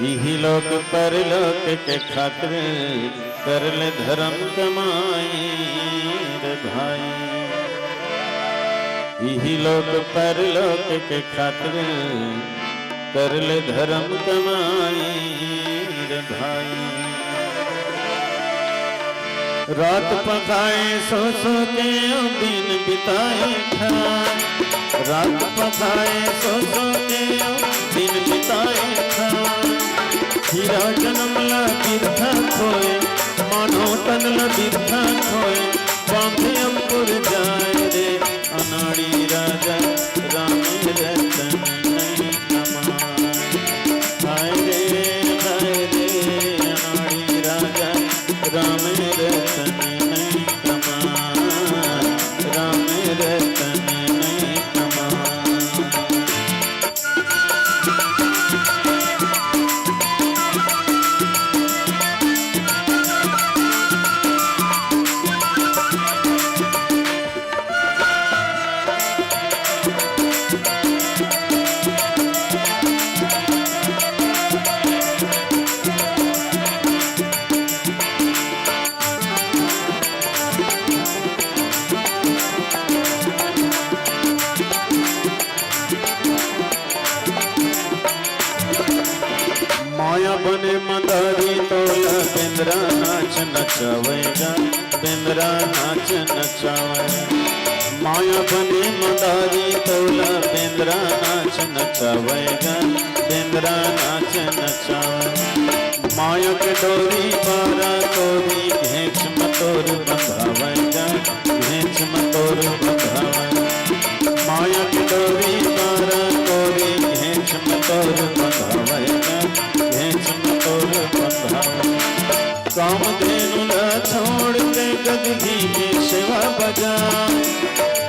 इही लोक परलोक के खातिर कर ले धरम कमाई रे भाई। इही लोक परलोक के खातिर कर ले धरम कमाई रे भाई। रात पखाए सो सो के अउ दिन बिताए था, रात पखाए सो सो के अउ दिन बिताए था। हीरा जनम ला बिरथा खोए, मानव तन ला बिरथा खोए, बांधे अंकुर जाए रे अनाड़ी राजा, राम रतन नहीं कमाए। हाय रे, हाय रे, अनाड़ी राजा, राम रतन नहीं कमाए, राम रतन नहीं कमाए। माया बने मंदारी तोला बेंदरा नाच नचावेगा, बेंदरा नाच नचावे। माया बने मंदारी तोला बेंदरा नाच नचावेगा, बेंदरा नाच नचावे। माया के डोरी बारा कोरी घेंच म तोर बंधावेगा, घेंच म तोर बंधावे। माया के डोरी बारा कोरी घेंच म तोर बंधावे, घेंच म तोर बंधावे। कामधेनु ला छोड़ के गदही के सेवा बजा,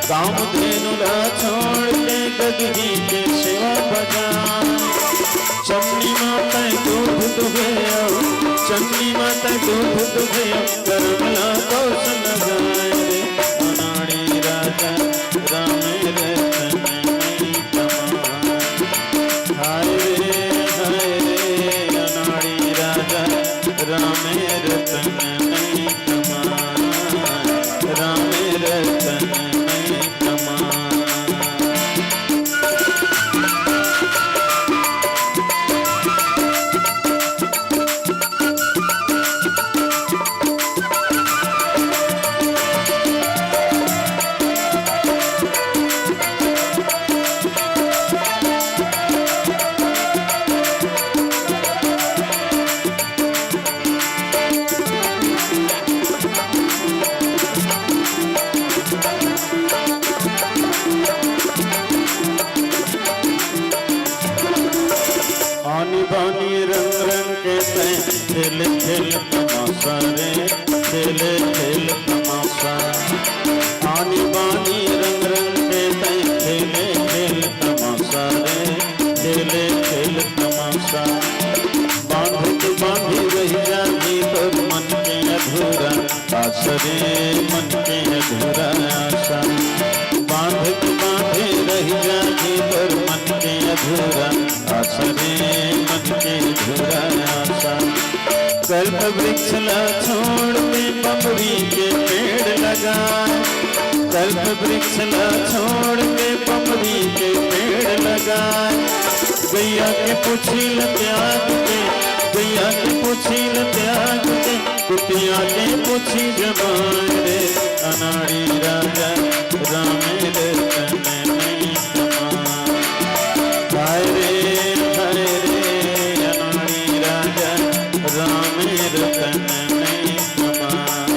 कामधेनु ला छोड़ के गदही के सेवा बजा। चन्नी माता दूध दुहे, चन्नी माता दूध दुहे, करम ला दोष लगाए रे अनाड़ी राजा, राम रतन नहीं कमाए। हाय रे, हाय रे, अनाड़ी राजा, राम रतन नहीं कमाए, राम रतन नहीं कमाए। आनी बानी रंग रंग के तैं खेल खेल तमाशा रे, खेल खेल तमाशा। आनी बानी रंग रंग के तैं खेल खेल तमाशा रे, खेल खेल तमाशा। बांध के बांधी रह जाही तोर मन के अधूरा आस रे, मन के अधूरा आशा। बांध के बांधे रह जाही तोर मन के अधूरा आस रे, मन के अधूरा आशा। कल्प वृक्ष ला छोड़ के बबरी के पेड़ लगाए, कल्प वृक्ष ला छोड़ के बबरी के पेड़ लगाए। गैया के पूछी ल त्याग के, गैया के पूछी ल त्याग के, कुतिया के पूछी जमाए रे। अनाड़ी राजा राम रतन नहीं समाय। हाय रे, हाय रे, अनाड़ी राजा राम रतन नहीं समाय।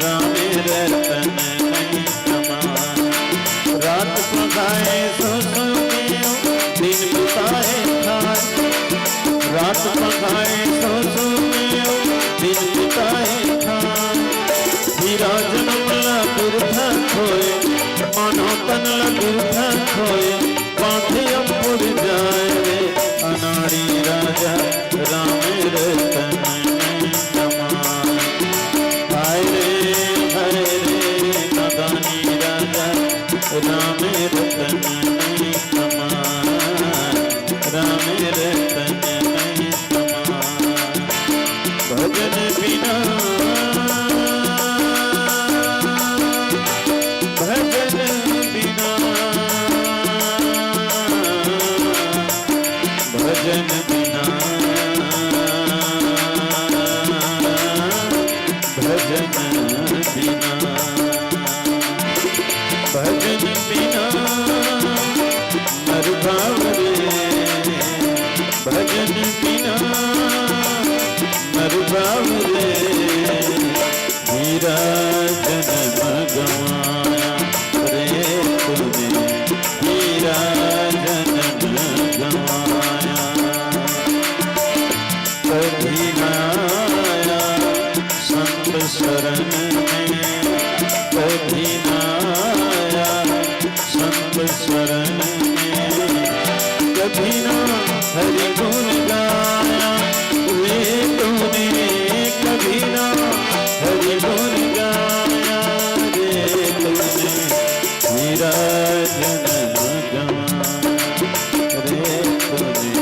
राम रतन नहीं समाय। रात पखाए सोसो में, दिन बिताए खाए। रात पखाए सोसो में, दिन बिताए खाए। हीरा जनम ला बिरथा खोए, मानव तन ला बिरथा खोए, बांधे अंकुर जाए रे। अनाड़ी राजा राम रतन नहीं समाय। हाय रे, हाय रे, नादानी राजा राम रतन नहीं समाय। राम रतन नहीं समाय। भजन बिना, भजन बिना, भजन बिना, भजन बिना, भजन बिना नर भाव रे, भजन बिना नर भाव रे। हीरा जन्म गंवाया रे तूने, हीरा जन्म गंवाया। कभी ना आया संत शरण में, कभी ना आया संत शरण में। कभी ना हरि गुण गाया रे तूने, कभी ना हरि गुण गाया रे तूने। हीरा जन्म गंवाया रे तूने,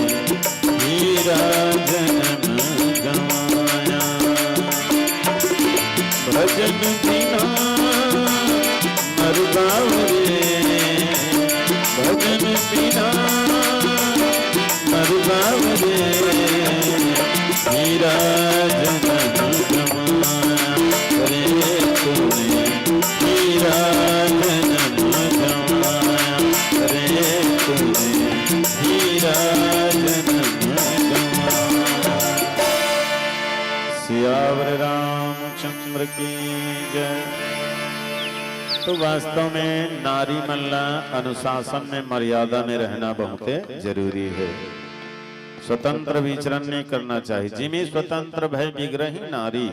हीरा जन्म गंवाया। भजन बिना नर भाव रे, भजन बिना नर भाव रे। हीरा जन्म गंवाया रे तूने, हीरा जन्म गंवाया रे तूने, हीरा जन्म गंवाया। सियावर रामचंद्र की जय। तो वास्तव में नारी मन ला अनुशासन में, मर्यादा में रहना बहुते जरूरी है। स्वतंत्र विचरण नहीं करना चाहिए। जिमी स्वतंत्र भय विग्रही नारी,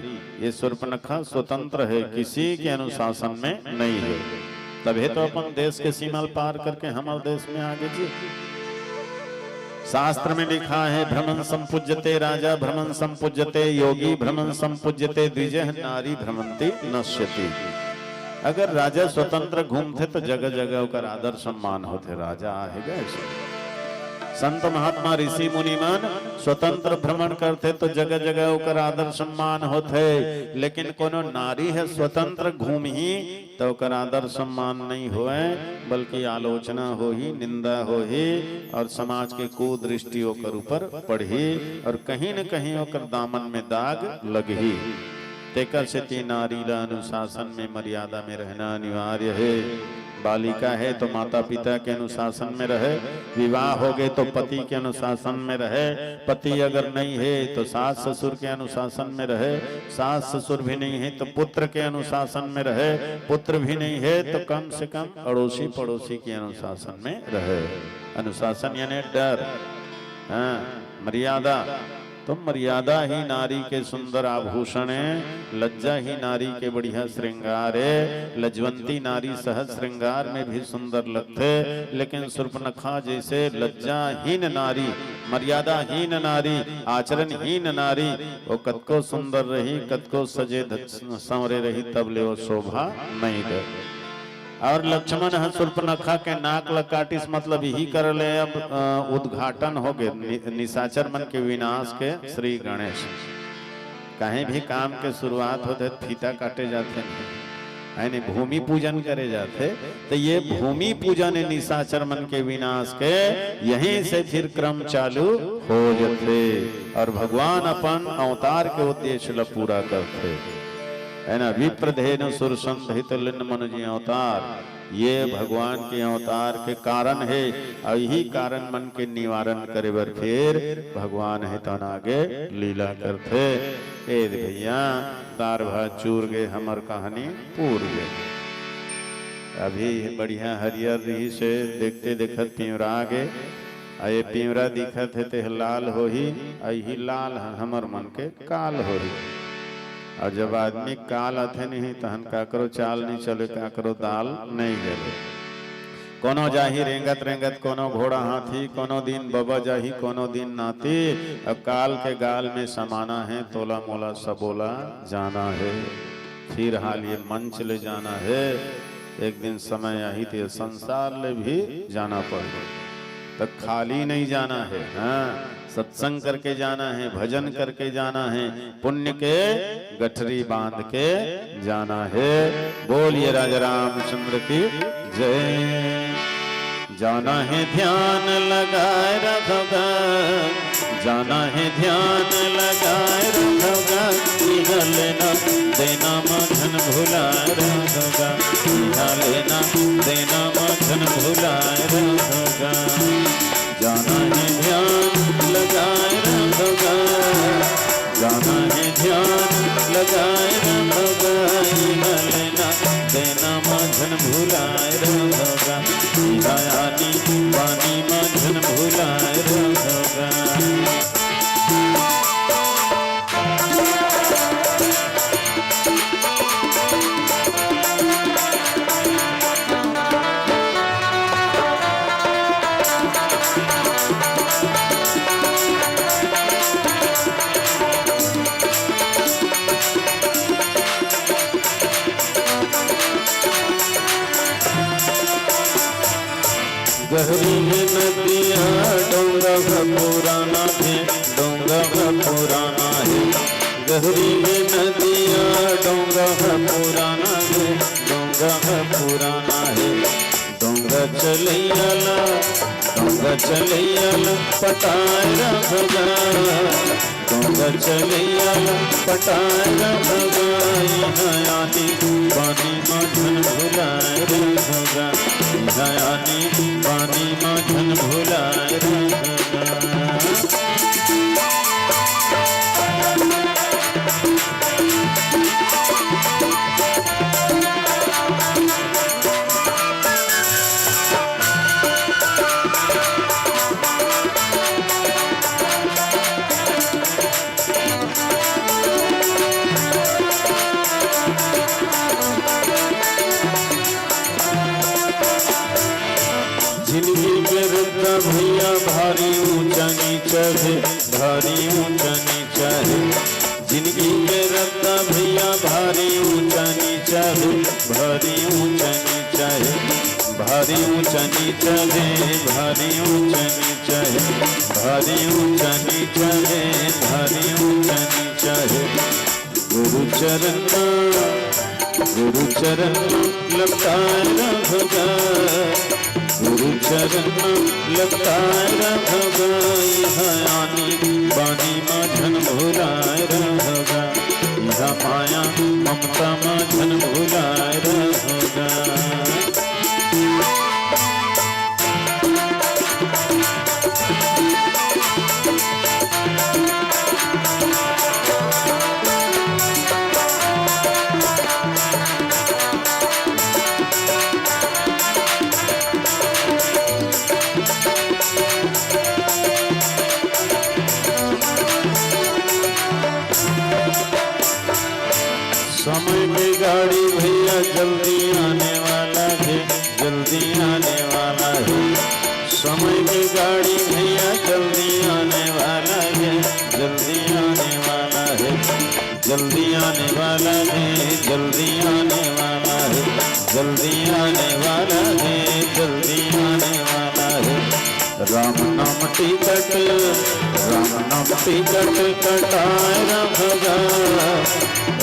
ये शूर्पणखा स्वतंत्र है, किसी के अनुशासन में नहीं है, तभी तो अपन देश के सीमा पार करके हमारे देश में आगे जी। शास्त्र में लिखा है, भ्रमं संपुज्यते राजा, भ्रमं संपुज्यते योगी, भ्रमं संपुज्यते द्विजः, नारी भ्रमंती नश्यति। अगर राजा स्वतंत्र घूमथे तो जगह जगह ओकर आदर सम्मान होथे, राजा आहे गा ऐसे। संत महात्मा ऋषि मुनि मन स्वतंत्र भ्रमण करथे तो जगह जगह ओकर आदर सम्मान होथे, लेकिन कोनो नारी है स्वतंत्र घूमही तो ओकर आदर सम्मान नहीं होए, बल्कि आलोचना होही, निंदा होही और समाज के कुदृष्टि ओकर ऊपर पड़ही और कहीं न कहीं ओकर दामन में दाग लगही। तेकर सेती नारी ला अनुशासन में, मर्यादा में रहना अनिवार्य है। बालिका है तो माता पिता के अनुशासन में रहे, विवाह हो गए तो पति के अनुशासन में रहे, पति अगर नहीं है तो सास ससुर के अनुशासन में रहे, सास ससुर भी नहीं है तो पुत्र के अनुशासन में रहे, पुत्र भी नहीं है तो कम से कम अड़ोसी पड़ोसी के अनुशासन में रहे। अनुशासन यानी डर, हाँ, मर्यादा। तो मर्यादा ही नारी के सुंदर आभूषण है, लज्जा ही नारी के बढ़िया श्रृंगार है। लज्जवंती नारी सहज श्रृंगार में भी सुंदर लगथे, लेकिन शूर्पणखा जैसे लज्जाहीन नारी, मर्यादाहीन नारी, आचरणहीन नारी, वो कतको सुंदर रही, कतको सजे ध-, संवरे रही, तब ले वो शोभा नहीं दे। और लक्ष्मण ह शूर्पणखा के नाक ल काटिस, मतलब यही कर ले अब, अ, उद्घाटन हो गए नि-, निशाचर मन के विनाश के श्री गणेश। कहीं भी काम के शुरुआत होथे, फीता काटे जाथे, यानी भूमि पूजन करे जाथे, तो ये भूमि पूजन निशाचर मन के विनाश के यहीं से फिर क्रम चालू हो जथे और भगवान अपन अवतार के उद्देश्य ल पूरा करथे। है ना, विप्र धेनु सुर संत हित लिन मनुज अवतार, ये भगवान के अवतार के कारण हे। अउ यही कारण मन के निवारण करे बर फिर भगवान हे तन आगे लीला करथे। ए दे भैया, दार भात चूर गे, हमर कहानी पूर गे। अभी बढ़िया हरियर रहिस हे, देखते देखत पिंवरा गे। अउ ये पिंवरा दिखत हे, तेह लाल होही, अउ यही लाल ह हमर मन के काल होही। अउ जब आदमी काल आथे नहीं, तहन काकरो चाल नहीं चले, काकरो दाल नहीं गले। कोनो जाही रेंगत रेंगत, कोनो घोड़ा हाथी, कोनो दिन बबा जाही, कोनो दिन नाती। अब काल के गाल में समाना हे, तोला मोला सबोला जाना हे। फिर हाल ये मंच ले जाना हे, एक दिन समय आही त ये संसार ले भी जाना पड़ही। त खाली नहीं जाना हे, हाँ, सत्संग करके जाना हे, भजन करके जाना हे, पुण्य के गठरी बांध के जाना हे। बोलिए राजा रामचंद्र की जय। जाना हे ध्यान लगाए रखोगा, जाना हे ध्यान लगाए रखोगा, इहाँ लेना देना माझन भुलाए रखोगा, इहाँ लेना देना माझन भुलाए रखोगा। जाना हे ध्यान लगाए रखोगा, जाना हे ध्यान लगाए रखोगा, इहाँ लेना देना माझन भुलाए रखोगा, इहाँ आनी बानी माझन भुलाए रखोगा। गहरी हे नदिया, डोंगा ह पुराना हे, डोंगा ह पुराना हे। गहरी हे नदिया, डोंगा ह पुराना हे, डोंगा ह पुराना हे। डोंगा चलैया ला, डोंगा चलैया ला पटाए रखोगा, डोंगा चलैया ला पटाए रखोगा, इहाँ आनी बानी माझन भुलाए रखोगा, इहाँ आनी बानी माझन भुलाए रखोगा। जिंदगी के रद्दा भैया भारी ऊंचा नीचा हे, भारी ऊंचा नीचा हे। जिंदगी के रद्दा भैया भारी ऊंचा नीचा हे, भारी ऊंचा नीचा हे। भारी ऊंचा नीचा हे, भारी ऊंचा नीचा हे। भारी ऊंचा नीचा हे, भारी ऊंचा नीचा हे। गुरु चरण म, गुरु चरण म लपटाए रखोगा, गुरु चरण म लपटाए रखोगा। इहाँ आनी बानी माझन भुलाए रखोगा, इहाँ माया ममता माझन भुलाए रखोगा। समय के गाड़ी भैया जल्दी आने वाला हे, जल्दी आने वाला हे। समय के गाड़ी भैया जल्दी आने वाला हे, जल्दी आने वाला हे। जल्दी आने वाला हे, जल्दी आने वाला हे। जल्दी आने वाला हे, जल्दी आने वाला हे। राम नाम टिकट, राम नाम टिकट कटाए रखोगा,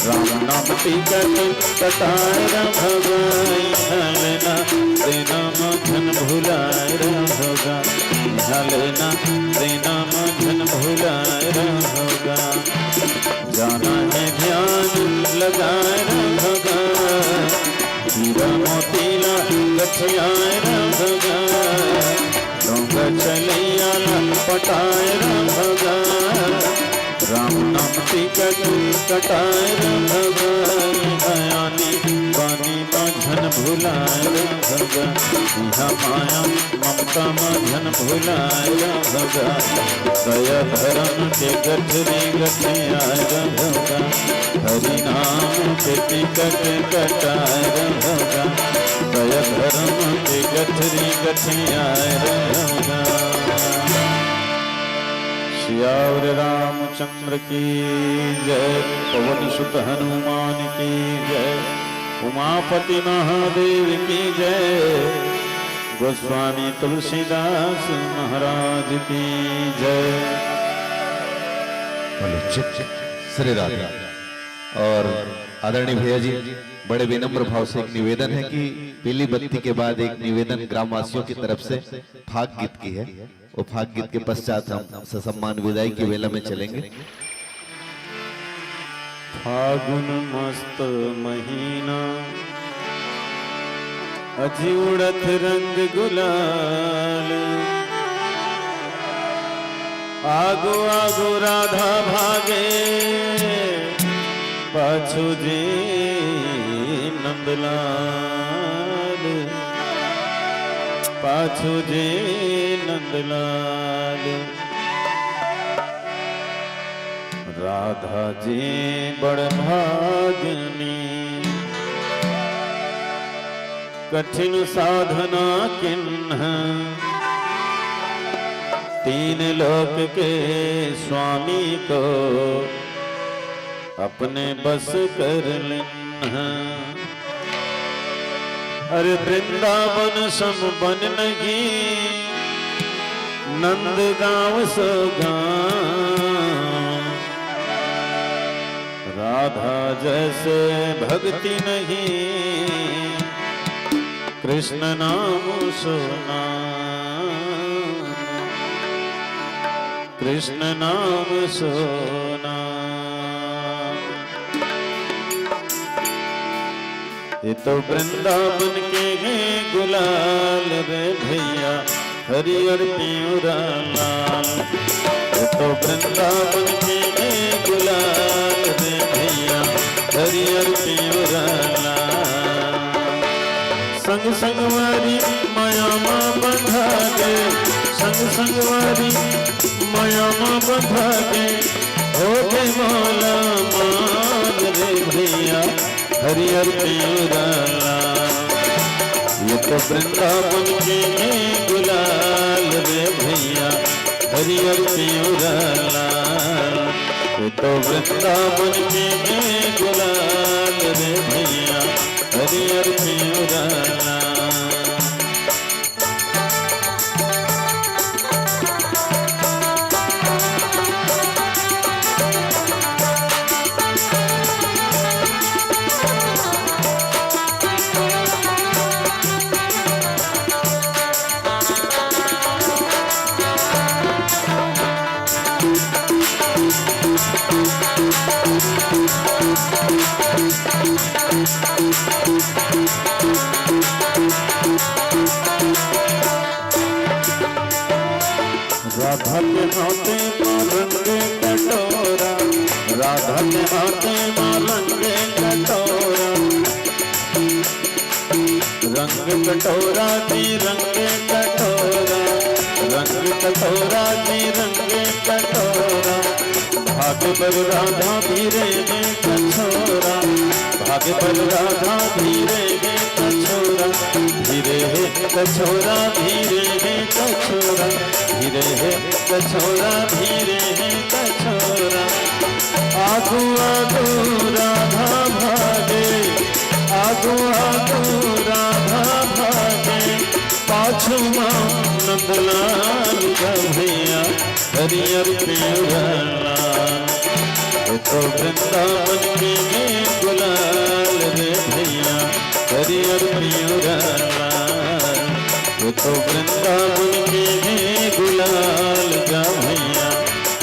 राम नाम टिकट कटाए रखोगा। इहाँ लेना देना माझन भुलाए रखोगा, इहाँ लेना देना माझन भुलाए रखोगा। जाना हे ध्यान लगाए पटाए रंभगा, राम नाम टिकट कटाए रंभगा, ये हयानी बानी माझन भुलाए रंभगा, इहा माया ममता माझन भुलाए रंभगा, दया धर्म के गठरी गठियाए रंभगा, हरि नाम के टिकट कटाए रंभगा, दया धर्म के गठरी गठियाए रंभगा। सियावर रामचंद्र की जय, पवन सुत हनुमान की जय, उमापति महादेव की जय, गोस्वामी तुलसीदास महाराज की जय। बोलो चित श्री राधे। और आदरणीय भैया जी, बड़े विनम्र भाव से एक निवेदन है कि पीली बत्ती के बाद एक निवेदन ग्रामवासियों की तरफ से फाग गीत की है। वो फाग गीत के पश्चात हम ससम्मान विदाई की वेला में चलेंगे। फागुन मस्त महीना, अजी उड़त रंग गुलाल, आगो आगो राधा भागे, पाछू जी नंदलाल, पाछू जी नंदलाल। राधा जी बड़ भागनी, कठिन साधना किन्ह, तीन लोक के स्वामी को अपने बस कर लिन्ह। अरे वृंदावन सम बन नहीं, नंद गाँव सो गाँव। राधा जैसे भक्ति नहीं, कृष्ण नाम सो नाम, कृष्ण नाम सो नाम। ये तो वृंदावन के हैं गुलाल रे भैया, हरियर पिंवरा लाल। ये तो वृंदावन के हैं गुलाल रे भैया, हरियर पिंवरा लाल। संग संगवारी माया मा बंधा गे, संग संगवारी माया मा बंधा गे, हो गे माला माल रे भैया, हरियर पिंवरा लाल। ये तो वृंदावन के हैं गुलाल रे भैया, हरियर पिंवरा लाल। ये तो वृंदावन के हैं गुलाल रे भैया, हरियर पिंवरा लाल। राधा के हाथे मा रंग कटोरा, राधा के हाथे मा रंग कटोरा। रंग कटोरा जी, रंग कटोरा, रंग कटोरा जी, रंग कटोरा। भाग पर राधा धीरे है कछोरा, भाग पर राधा धीरे है कछोरा। धीरे है कछोरा, धीरे है कछोरा, धीरे है कछोरा, धीरे है कछोरा। आगू आगू राधा भागे, आगू आगू राधा भागे, पाछू मा नंदलाल का भैया, हरियर पिंवरा लाल। ये तो वृंदावन के हैं गुलाल रे भैया, हरियर पिंवरा लाल। ये तो वृंदावन के हैं गुलाल गा भैया,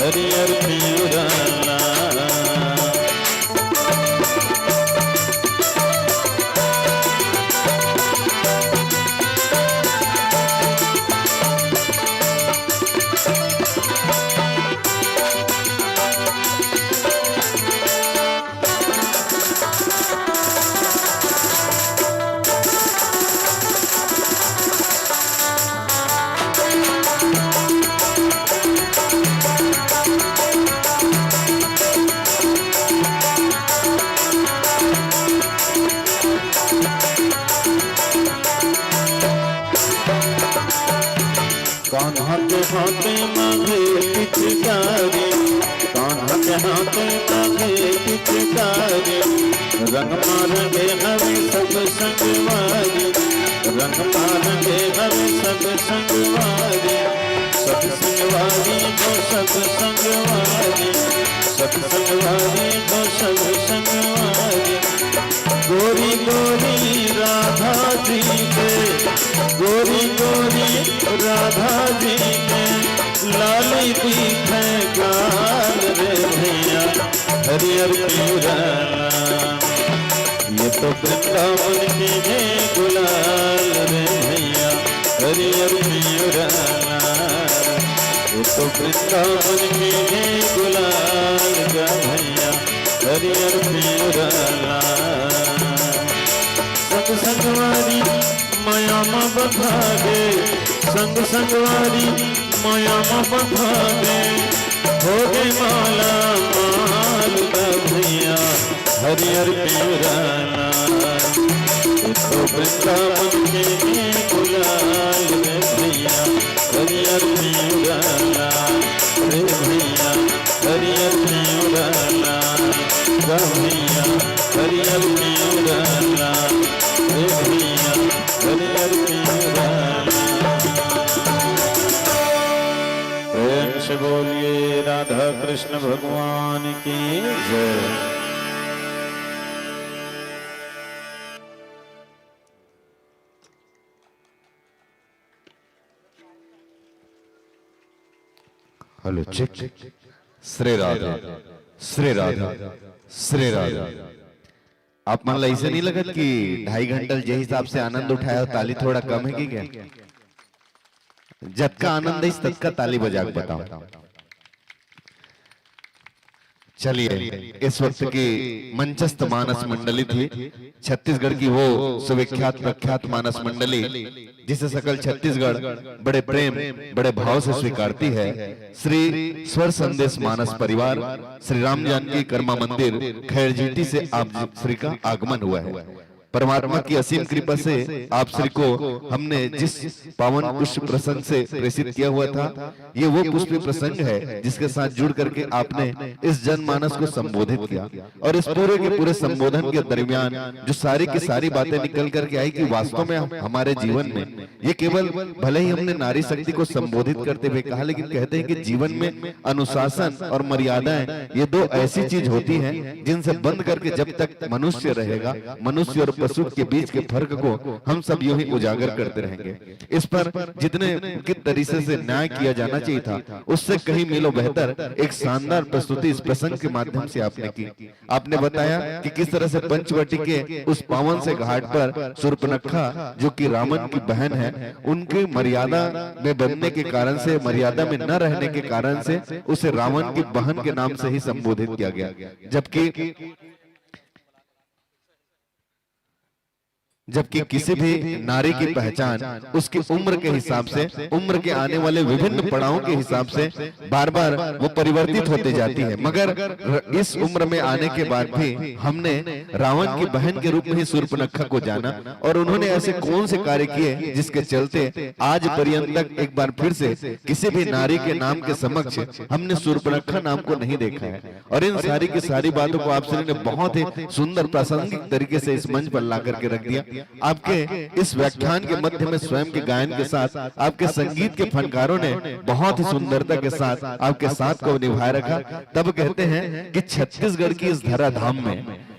हरियर पिंवरा लाल। कान्हा के हाथे मांगे पिचकारी, कान्हा के हाथे मांगे पिचकारी, रंग मारंगे हवे सब संगवारी, रंग मारंगे हवे सब संगवारी, सब संगवारी हो सब संगवारी, सब संगवारी हो सब संगवारी। गोरी गोरी राधा जी के, गोरी गोरी राधा जी के, लाली दिखे गाल रे भैया, हरियर पिंजरा। ये तो वृंदावन के है गुलाल रे भैया, हरियर पिंजरा। ये तो वृंदावन के है गुलाल रे भैया, हरियर पिंजरा। संग संगवारी मया म बंधा गे, संग संगवारी मया म बंधा गे, हो गे माला माल रे भैया, हरियर पिंजरा। ये तो वृंदावन के है गुलाल रे भैया, हरियर पिंजरा रे भैया, हरियर पिंजरा रे भैया, हरियर पिंजरा रे भैया, हरियर पिंजरा। प्रेम से बोलिए राधा कृष्ण भगवान की जय। Hello, check. श्री राधे, श्री राधे, श्री राधे। आप मन ला ऐसे नहीं लगत कि ढाई घंटा जे हिसाब से आनंद उठाया, ताली थोड़ा कम है कि क्या? जतका आनंद है, ततका ताली बजा के बताओ। चलिए, इस वक्त की मंचस्थ मानस मंडली थी छत्तीसगढ़ की वो सुविख्यात प्रख्यात मानस मंडली, जिसे सकल छत्तीसगढ़ बड़े प्रेम, बड़े भाव से स्वीकारती है। श्री स्वर संदेश मानस परिवार, श्री राम जानकी कर्मा मंदिर खैरजीटी से आप श्री का आगमन हुआ है। परमात्मा की असीम कृपा से आप श्री को हमने जिस पावन पुष्प प्रसंग से प्रेषित किया हुआ था, ये वो पुष्प प्रसंग है जिसके साथ जुड़ करके आपने इस जनमानस को संबोधित किया। और इस पूरे के पूरे संबोधन के दरमियान जो सारी की सारी बातें निकल करके आई कि वास्तव में हम, हमारे जीवन में ये केवल, भले ही हमने नारी शक्ति को संबोधित करते हुए कहा, लेकिन कहते हैं कि जीवन में अनुशासन और मर्यादाएं, ये दो ऐसी चीज होती हैं जिनसे बंद करके जब तक मनुष्य रहेगा, मनुष्य और पशु के बीच के फर्क को हम सब यूं ही उजागर करते रहेंगे। इस पर जितने उचित तरीके से न्याय किया जाना चाहिए था, उससे कहीं मिलो बेहतर एक शानदार प्रस्तुति इस प्रसंग के माध्यम से आपने की। आपने बताया कि किस तरह से पंचवटी के उस पावन से घाट पर शूर्पणखा, जो कि रावण की बहन है, उनकी मर्यादा में बनने के कारण से, मर्यादा में न रहने के कारण से उसे रावण की बहन के नाम से ही संबोधित किया गया। जबकि जबकि किसी भी नारी की पहचान उसकी उम्र के हिसाब से, उम्र के आने वाले विभिन्न पड़ावों के हिसाब से बार बार वो परिवर्तित होती जाती है। मगर इस उम्र में आने के बाद भी हमने रावण की बहन के रूप में ही शूर्पणखा को जाना, और उन्होंने ऐसे कौन से कार्य किए जिसके चलते आज पर्यंत तक एक बार फिर से किसी भी नारी के नाम के समक्ष हमने शूर्पणखा नाम को नहीं देखा है। और इन सारी की सारी बातों को आप श्री ने बहुत ही सुंदर प्रासंगिक तरीके से इस मंच पर ला करके रख दिया। आपके इस व्याख्यान के मध्य में स्वयं के गायन के साथ आपके संगीत के फनकारों ने बहुत ही सुंदरता के साथ आपके साथ को निभाए रखा। तब कहते हैं कि छत्तीसगढ़ की इस धराधाम में,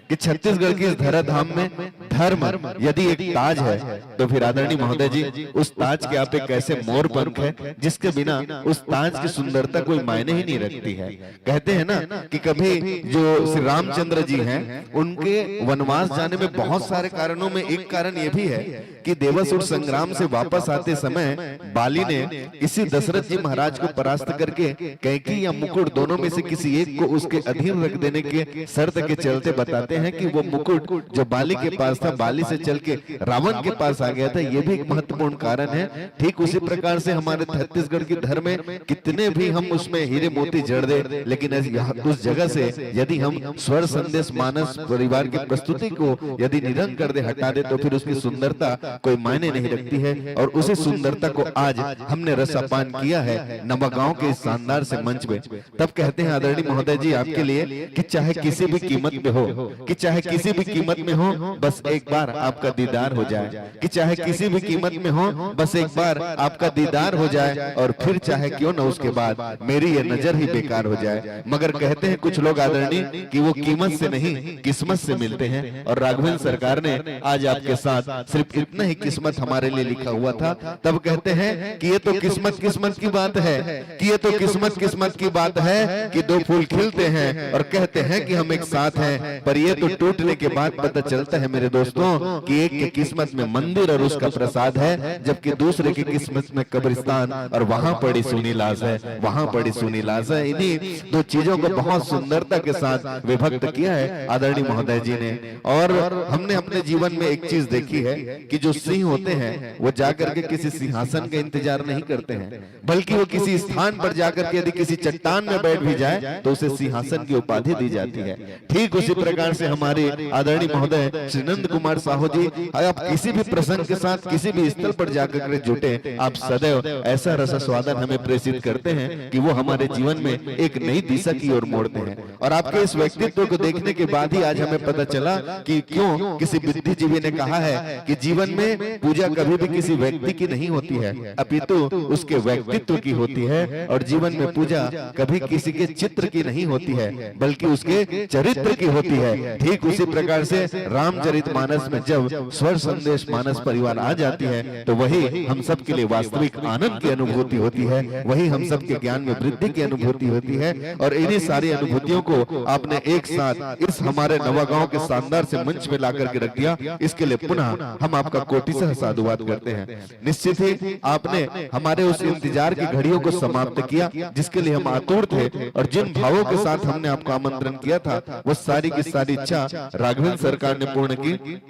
कि छत्तीसगढ़ की इस धराधाम में धर्म यदि एक ताज है, तो फिर आदरणीय महोदय जी, उस ताज के आप एक ऐसे मोर पंख है जिसके बिना उस ताज की सुंदरता कोई मायने ही नहीं रखती है। कहते हैं ना कि कभी जो श्री रामचंद्र जी हैं, उनके वनवास जाने में बहुत सारे कारणों में एक कारण ये भी है कि देवासुर संग्राम से वापस आते समय बाली ने इसी दशरथ जी महाराज को परास्त करके कैकई या मुकुट दोनों में से किसी एक को उसके अधीन रख देने के शर्त के चलते बताते हैं कि वो मुकुट जो बाली के पास रास्ता बाली से चल के रावण के पास आ गया था, ये भी एक महत्वपूर्ण कारण है। ठीक उसी प्रकार से हमारे छत्तीसगढ़ की धर्म में कितने भी हम उसमें हीरे मोती जड़ दे, लेकिन ऐसे यहाँ उस जगह से यदि हम स्वर संदेश मानस परिवार की प्रस्तुति को यदि निधन कर दे, हटा दे, तो फिर उसकी सुंदरता कोई मायने नहीं रखती है। और उसी सुंदरता को आज हमने रसापान किया है नवागांव के इस शानदार से मंच में। तब कहते हैं आदरणीय महोदय जी आपके लिए कि चाहे किसी भी कीमत में हो, कि चाहे किसी भी कीमत में हो, बस एक बार आपका दीदार हो जाए, कि चाहे किसी भी कीमत में हो, बस एक बार आपका दीदार हो जाए, और फिर चाहे क्यों ना उसके बाद मेरी ये नजर ही बेकार हो जाए। मगर कहते हैं कुछ लोग आदरणीय कि वो कीमत से नहीं, किस्मत से मिलते हैं, और राघवेंद्र सरकार ने आज आपके साथ सिर्फ इतना ही किस्मत हमारे लिए लिखा हुआ था। तब कहते हैं कि ये तो किस्मत, किस्मत की बात है, कि ये तो किस्मत, किस्मत की बात है कि दो फूल खिलते हैं और कहते हैं कि हम एक साथ हैं, पर ये तो टूटने के बाद पता चलता है मेरे दोस्तों, कि एक की किस्मत में मंदिर और उसका प्रसाद है, जबकि दूसरे की किस्मत में कब्रिस्तान, और वहां पड़ी सूनी लाश है, वहां पड़ी सूनी लाश है। इन्हीं दो चीजों को बहुत सुंदरता के साथ विभक्त किया है आदरणीय महोदय जी ने। और हमने अपने जीवन में एक चीज देखी है कि जो सिंह होते हैं, वो जाकर के किसी सिंहासन का इंतजार नहीं करते हैं, बल्कि वो किसी स्थान पर जाकर के यदि किसी चट्टान में बैठ भी जाए, तो उसे सिंहासन की उपाधि दी जाती है। ठीक उसी प्रकार से हमारे आदरणीय महोदय श्री नंद कुमार साहू जी, आप किसी भी प्रसंग के साथ किसी भी स्थल पर जाकर के जुटे, आप सदैव ऐसा रसास्वादन हमें प्रेषित करते हैं कि वो हमारे जीवन में एक नई दिशा की ओर मोड़ते हैं। और आपके इस व्यक्तित्व को देखने के बाद ही आज हमें पता चला कि क्यों किसी बुद्धिजीवी ने कहा है कि जीवन में पूजा कभी भी किसी व्यक्ति की नहीं होती है, अपितु उसके व्यक्तित्व की होती है। और जीवन में पूजा कभी किसी के चित्र की नहीं होती है, बल्कि उसके चरित्र की होती है। ठीक उसी प्रकार से रामचरित मानस में जब स्वर संदेश मानस परिवार आ जाती है, तो वही हम सबके लिए वास्तविक आनंद की अनुभूति होती है, वही हम सबके ज्ञान में वृद्धि की अनुभूति होती है। और इन्हीं सारी अनुभूतियों को आपने एक साथ इस हमारे नवागांव के शानदार से मंच में लाकर के रख दिया, इसके लिए पुनः हम आपका कोटि सह साधुवाद करते हैं। निश्चित ही आपने हमारे उस इंतजार की घड़ियों को समाप्त किया, जिसके लिए हम आतुर थे, और जिन भावों के साथ हमने आपको आमंत्रण किया था, वो सारी की सारी इच्छा राघवेंद्र सरकार ने पूर्ण की।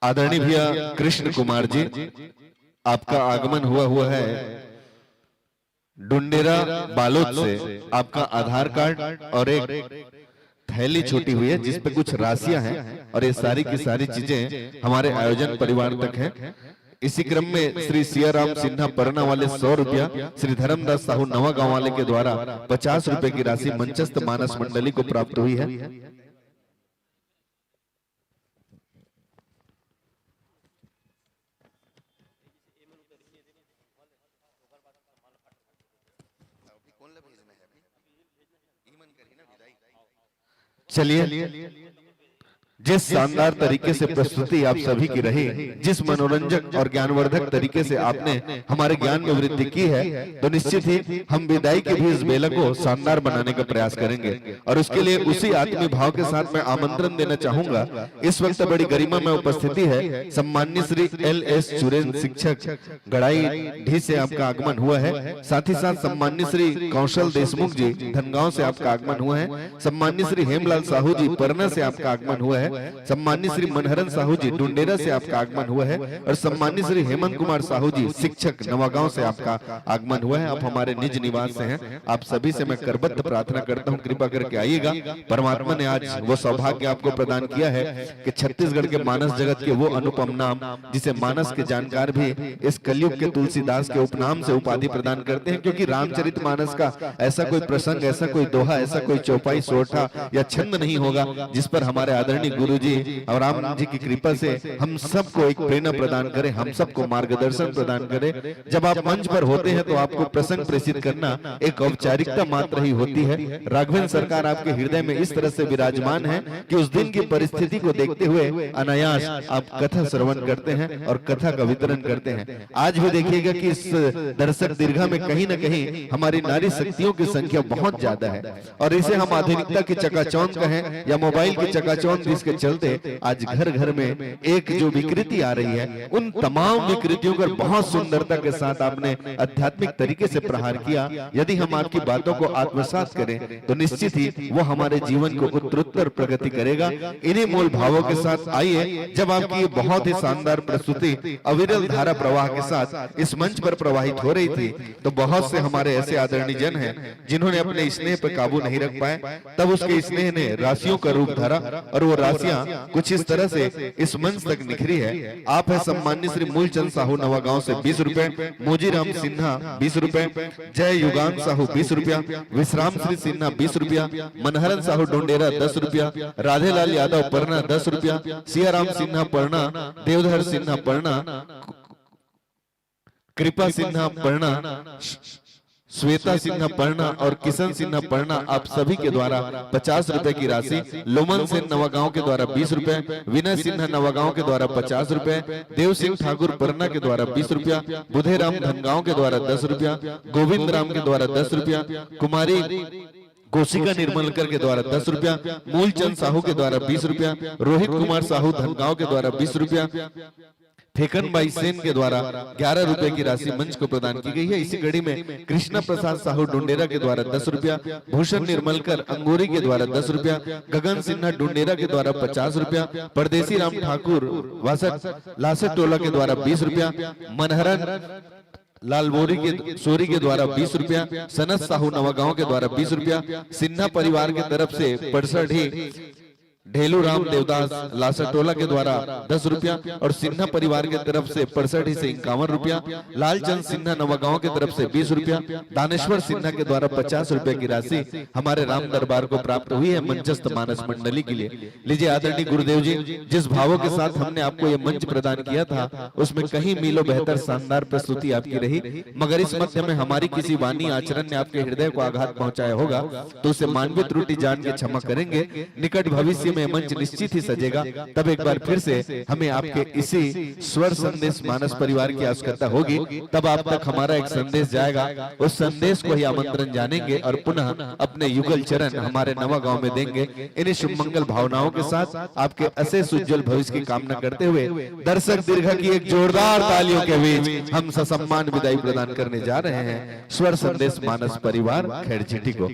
आदरणीय भैया कृष्ण कुमार जी, आपका आगमन हुआ हुआ है डुंडेरा बालोद से। आपका आधार कार्ड और एक थैली छूटी हुई है, जिसपे कुछ राशियां हैं, और ये सारी की सारी चीजें हमारे आयोजन परिवार तक हैं। इसी क्रम में श्री सियाराम सिन्हा परना वाले सौ रुपया, श्री धर्मदास साहू नवा गांव वाले के द्वारा पचास रुपए की राशि मंचस्थ मानस मंडली को प्राप्त हुई है। चलिए, जिस शानदार तरीके से प्रस्तुति आप सभी की रही, जिस मनोरंजक और ज्ञानवर्धक तरीके से आपने हमारे ज्ञान में वृद्धि की है, तो निश्चित ही हम विदाई की भी इस बेला को शानदार बनाने का प्रयास करेंगे। और उसके लिए उसी आत्मीय भाव के साथ मैं आमंत्रण देना चाहूंगा, इस वक्त बड़ी गरिमा में उपस्थिति है सम्माननीय श्री एल एस चुरेन, शिक्षक गड़ाई ढी से आपका आगमन हुआ है। साथ ही साथ सम्माननीय श्री कौशल देशमुख जी धनगांव से आपका आगमन हुआ है। सम्माननीय श्री हेमलाल साहू जी परना से आपका आगमन हुआ है। सम्माननीय श्री मनहरन साहू जी डुंडेरा से आपका आगमन हुआ है। और सम्माननीय श्री हेमंत कुमार साहू जी शिक्षक नवागांव से आपका आगमन हुआ है। आप हमारे निज निवास से हैं। आप सभी से मैं करबद्ध प्रार्थना करता हूँ, कृपा करके आइएगा। परमात्मा ने आज वो सौभाग्य आपको प्रदान किया है कि छत्तीसगढ़ के मानस जगत के वो अनुपम नाम, जिसे मानस के जानकार भी इस कलयुग के तुलसीदास के उपनाम से उपाधि प्रदान करते हैं, क्योंकि रामचरित मानस का ऐसा कोई प्रसंग, ऐसा कोई दोहा, ऐसा कोई चौपाई, सोरठा या छंद नहीं होगा जिस पर हमारे आदरणीय गुरु जी और राम जी की कृपा से हम सबको एक प्रेरणा प्रदान करे, हम सबको मार्गदर्शन प्रदान करे। जब आप मंच पर होते हैं तो आपको प्रसंग प्रेषित करना एक औपचारिकता मात्र ही होती है। राघवेंद्र सरकार आपके हृदय में इस तरह से विराजमान है कि उस दिन की परिस्थिति को देखते हुए अनायास आप कथा श्रवण करते हैं और कथा का वितरण करते हैं। आज भी देखिएगा कि इस दर्शक दीर्घा में कहीं ना कहीं हमारी नारी शक्तियों की संख्या बहुत ज्यादा है, और इसे हम आधुनिकता की चकाचौंध कहें या मोबाइल की चकाचौंध, इस के चलते आज घर घर में एक जो विकृति आ रही है, उन तमाम विकृतियों पर बहुत सुंदरता के साथ आपने आध्यात्मिक तरीके से प्रहार किया। यदि हम आपकी बातों को आत्मसात करें तो निश्चित ही वो हमारे जीवन को उत्तरोत्तर प्रगति करेगा। इन्हीं मूल भावों के साथ आइए, जब आपकी ये बहुत ही शानदार प्रस्तुति अविरल धारा प्रवाह के साथ इस मंच पर प्रवाहित हो रही थी, तो बहुत से हमारे ऐसे आदरणीय जन हैं जिन्होंने अपने स्नेह पर काबू नहीं रख पाए। तब उसके स्नेह ने राशियों का रूप धरा और वो राशियां कुछ इस तरह से इस मंच तक निखरी है। आप है सम्माननीय श्री मूलचंद साहू नवागांव से बीस रुपए, मोजीराम सिन्हा बीस रुपए, जय युगान साहू बीस रुपया, विश्राम श्री सिन्हा बीस रुपया, मनहरन साहू डोंडेरा दस रुपया, राधेलाल यादव परना दस रुपया, सियाराम सिन्हा परना, देवधर सिन्हा परना, कृपा सिन्हा परना, श्वेता सिन्हा परना और किशन सिन्हा परना, आप सभी के द्वारा पचास रुपए की राशि, लोमन सेन नवागांव के द्वारा बीस रुपए, विनय सिन्हा नवागांव के द्वारा पचास रुपए, देव सिंह ठाकुर परना के द्वारा बीस रुपया, बुधेराम धनगांव के द्वारा दस रुपया, गोविंद राम के द्वारा दस रुपया, कुमारी कोशिका निर्मलकर के द्वारा दस रुपया, मूलचंद साहू के द्वारा बीस रुपया, रोहित कुमार साहू धनगांव के द्वारा बीस रुपया, फेकन बाई सेन के द्वारा ग्यारह रुपए की राशि मंच को प्रदान की गई है। इसी कड़ी में कृष्णा प्रसाद साहू डुंडेरा के द्वारा दस रुपया, भूषण निर्मलकर अंगूरी के द्वारा दस रुपया, गगन सिन्हा डुंडेरा के द्वारा पचास रुपया, परदेसी राम ठाकुर वासठ लासठ टोला के द्वारा बीस रुपया, मनहरन लालबोरी के सोरी के द्वारा बीस रुपया, सनत साहू नवागांव के द्वारा बीस रुपया, सिन्हा परिवार के तरफ से परसठ ही ढेलू राम देवदास लासटोला के द्वारा दस रुपया और सिन्हा परिवार के तरफ से परसठ ही से इक्यावन रुपया, लालचंद सिन्हा नवागांव के तरफ से बीस रुपया, दानेश्वर सिन्हा के द्वारा पचास रुपए की राशि हमारे राम दरबार को प्राप्त हुई है मंचस्थ मानस मंडली के लिए। लीजिए आदरणीय गुरुदेव जी, जिस भावों के साथ हमने आपको ये मंच प्रदान किया था, उसमें कहीं मीलों बेहतर शानदार प्रस्तुति आपकी रही, मगर इस मध्य में हमारी किसी वाणी आचरण ने आपके हृदय को आघात पहुंचाया होगा, तो उसे मानवीय त्रुटि जान के क्षमा करेंगे। निकट भविष्य में मंच निश्चित ही सजेगा, तब एक बार फिर से हमें आपके इसी स्वर संदेश मानस परिवार की आवश्यकता होगी, तब आप तक हमारा एक संदेश जाएगा। उस संदेश को ही आमंत्रण जानेंगे और पुनः अपने युगल चरण हमारे नवा गांव में देंगे। इन्हीं शुभ मंगल भावनाओं के साथ आपके अशेष उज्जवल भविष्य की कामना करते हुए दर्शक दीर्घा की एक जोरदार तालियों के बीच हम ससम्मान विदाई प्रदान करने जा रहे हैं। स्वर संदेश मानस परिवार खैरझिटी को।